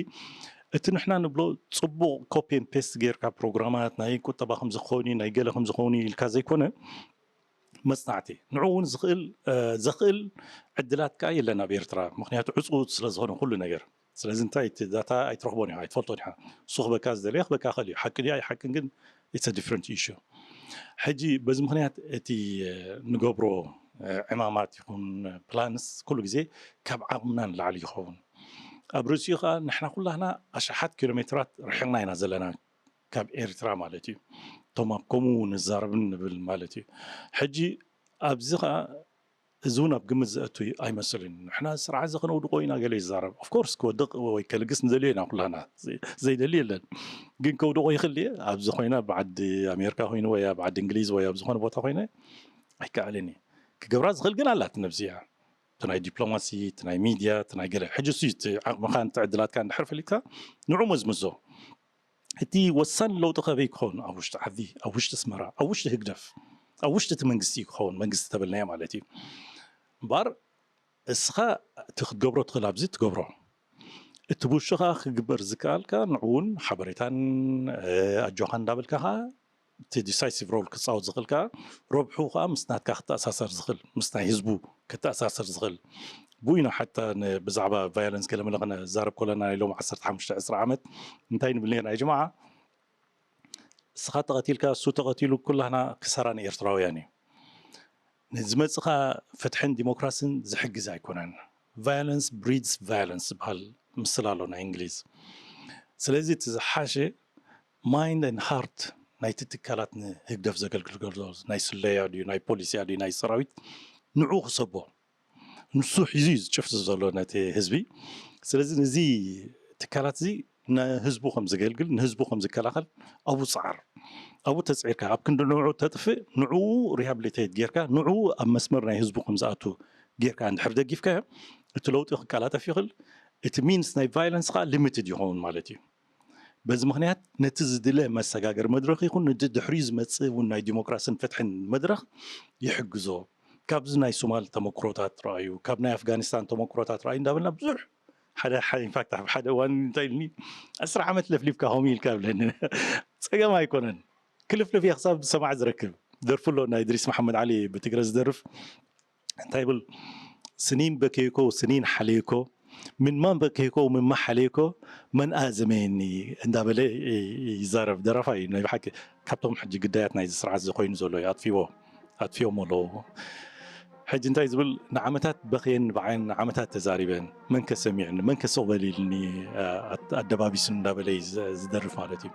እቲ ንሕና ንብሎ ፅቡቕ ኮፒን ፔስት ጌርካ ፕሮግራማት ናይ ቁጠባ ከም ዝኾኒ ናይ ገለ ከም ዝኾኒ ኢልካ ዘይኮነ መፅናዕቲ ንዑ እውን ዝኽእል ዘኽእል ዕድላት ከዓ የለን ኣብ ኤርትራ ምክንያቱ ዕፁ ስለዝኾነ ኩሉ ነገር ስለዚ እንታይ እቲ ዳታ ኣይትረኽቦን ኢኻ ኣይትፈልጦን ኢኻ እሱ ክበካ ዝደለየ ክበካ ክእል እዩ ሓቂ ድያ ኣይሓቅን ግን it's different issue ሕጂ በዚ ምክንያት እቲ ንገብሮ ዕማማት ይኹን ፕላንስ ኩሉ ግዜ ካብ ዓቕምና ንላዕሊ ይኸውን ኣብ ርእሲኡ ከዓ ንሕና ኩላህና ኣሽሓት ኪሎ ሜትራት ርሒቕና ኢና ዘለና ካብ ኤርትራ ማለት እዩ እቶም ኣብ ከምኡ ንዛረብን ንብል ማለት እዩ ሕጂ ኣብዚ ከዓ እዚ እውን ኣብ ግምት ዘእቱ ኣይመስልን። ንሕና ስርዓት እዚ ከነውድቆ ኢና ገለ ይዛረብ። ኦፍኮርስ ክወድቕ ወይ ከልግስ ንደልዮ ኢና ኩላና፣ ዘይደሊ የለን። ግን ከውድቆ ይኽእል ድየ? ኣብዚ ኮይና ብዓዲ ኣሜሪካ ኮይኑ ወይ ኣብ ዓዲ እንግሊዝ ወይ ኣብ ዝኾነ ቦታ ኮይነ ኣይከኣልን እዩ። ክገብራ ዝኽእል ግን ኣላት ነብዚኣ፣ እቲ ናይ ዲፕሎማሲ፣ እቲ ናይ ሚድያ፣ እቲ ናይ ገለ። ሕጂ እሱ እቲ ዓቕምኻን እቲ ዕድላትካን ድሕር ፈሊጥካ ንዑ መዝምዞ። እቲ ወሳኒ ለውጢ ከበይ ክኸውን? ኣብ ውሽጢ ዓዲ፣ ኣብ ውሽጢ ኣስመራ፣ ኣብ ውሽጢ ህግደፍ፣ ኣብ ውሽጢ እቲ መንግስቲ ክኸውን፣ መንግስቲ ተበልናዮ ማለት እዩ። እምበኣር እስኻ እቲ ክትገብሮ ትኽእል ኣብዚ ትገብሮ፣ እቲ ብውሽኻ ክግበር ዝከኣልካ ንዕውን ሓበሬታን ኣጆኻ እንዳበልካ ከዓ እቲ ዲሳይሲቭ ሮል ክፃወት ዝኽእል ከዓ ረብሑ ከዓ ምስ ናትካ ክተኣሳሰር ዝኽእል፣ ምስ ናይ ህዝቡ ክተኣሳሰር ዝኽእል። ብኡ ኢና ሓታ ብዛዕባ ቫዮለንስ ገለመለ ክነዛረብ ከለና ናይ ሎም ዓሰርተ ሓሙሽተ ዕስራ ዓመት እንታይ ንብል ነርና? ያ ጀማዓ፣ እስኻ ተቐቲልካ እሱ ተቐቲሉ ኩላህና ክሳራ ንኤርትራውያን እዩ። ንዝመፅኻ ፍትሕን ዲሞክራስን ዝሕግዝ ኣይኮነን። ቫዮለንስ ብሪድስ ቫዮለንስ ዝበሃል ምስል ኣሎ ናይ እንግሊዝ። ስለዚ እቲ ዝሓሸ ማይንድ ን ሃርት ናይቲ ትካላት ንህግደፍ ዘገልግል ዘሎ ናይ ስለያ ድዩ ናይ ፖሊስያ ድዩ ናይ ሰራዊት ንዑ ክሰቦ ንሱ ሒዙ እዩ ዝጭፍጭፍ ዘሎ ነቲ ህዝቢ። ስለዚ ነዚ ትካላት እዚ ንህዝቡ ከም ዘገልግል ንህዝቡ ከም ዝከላኸል ኣብኡ ፃዓር ኣብኡ ተፅዒርካ ኣብ ክንዲ ንዑ ተጥፍእ ንዑ ሪሃብሊቴት ጌርካ ንዑ ኣብ መስመር ናይ ህዝቡ ከም ዝኣቱ ጌርካ እንድሕር ደጊፍካዮ እቲ ለውጢ ክቀላጠፍ ይኽእል። እቲ ሚንስ ናይ ቫይለንስ ከዓ ሊሚትድ ይኸውን ማለት እዩ። በዚ ምኽንያት ነቲ ዝድለ መሰጋገሪ መድረኽ ይኹን ነቲ ድሕሪኡ ዝመፅእ እውን ናይ ዲሞክራስን ፍትሕን መድረኽ ይሕግዞ። ካብዚ ናይ ሶማል ተመክሮታት ረኣዩ፣ ካብ ናይ ኣፍጋኒስታን ተመክሮታት ረኣዩ እንዳበልና ብዙሕ ሓደ ኢንፋክት ሓደ እዋን እንታይ ኢልኒ ዕስራ ዓመት ለፍሊፍካ ከምኡ ኢልካ ብለኒ። ፀገም ኣይኮነን። ክልፍልፍ እየ ክሳብ ዝሰማዕ ዝረክብ። ደርፉ ኣሎ ናይ ድሪስ መሓመድ ዓሊ ብትግረ ዝደርፍ እንታይ ይብል? ስኒን በከይኮ ስኒን ሓለይኮ ምንማን በከይኮ ምንማ ሓለይኮ መን ኣዘመየኒ እንዳበለ ይዛረብ ደራፋ እዩ። ናይ ብሓቂ ካብቶም ሕጂ ግዳያት ናይዚ ስርዓት እዚ ኮይኑ ዘሎ እዩ። ኣጥፊዎ ኣጥፊኦም ኣለዉ። ሕጂ እንታይ ዝብል ንዓመታት በኽየን ንባዕን ንዓመታት ተዛሪበን መንከ ሰሚዕኒ መንከ ስቕ በሊልኒ ኣደባቢስን እንዳበለ እዩ ዝደርፍ ማለት እዩ።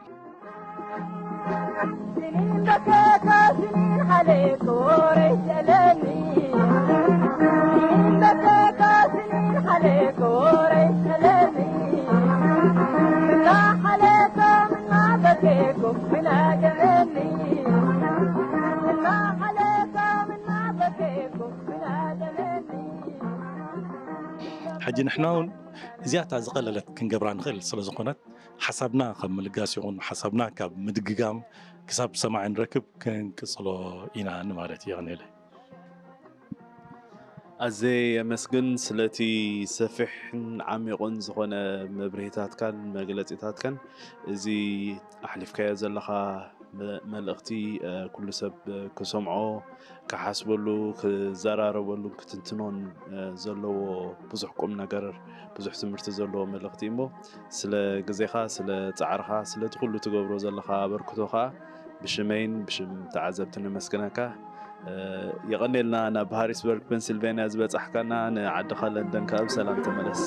ሕጂ ንሕና እውን እዚኣታ ዝቐለለት ክንገብራ ንኽእል ስለ ዝኾነት ሓሳብና ካብ ምልጋስ ይኹን ሓሳብና ካብ ምድግጋም ክሳብ ሰማዒ ንረክብ ክንቅፅሎ ኢና ንማለት እዩ። የቐንየለይ። ኣዘ የመስግን ስለቲ ሰፊሕን ዓሚቑን ዝኾነ መብርሂታትካን መግለጺታትካን። እዚ ኣሕሊፍካዮ ዘለኻ መ- መልእኽቲ እ፣ ኩሉ ሰብ እ፣ ክሰምዖ ክሓስበሉ ክዘራረበሉ ክትንትኖን እ፣ ዘለዎ ብዙሕ ቁም ነገር ብዙሕ ትምህርቲ ዘለዎ መልእኽቲ እሞ ስለ ግዜኻ ስለ ጻዕርኻ ስለቲ ኩሉ ትገብሮ ዘለኻ ኣበርክቶ ከዓ ብሽመይን ብሽም ተዓዘብቲ ነመስግነካ። የቐኔልና ናብ ሃሪስበርግ ፔንሲልቬንያ ዝበጻሕካና ንዓድኻ ለንደን ከኣ ብሰላም ተመለስ።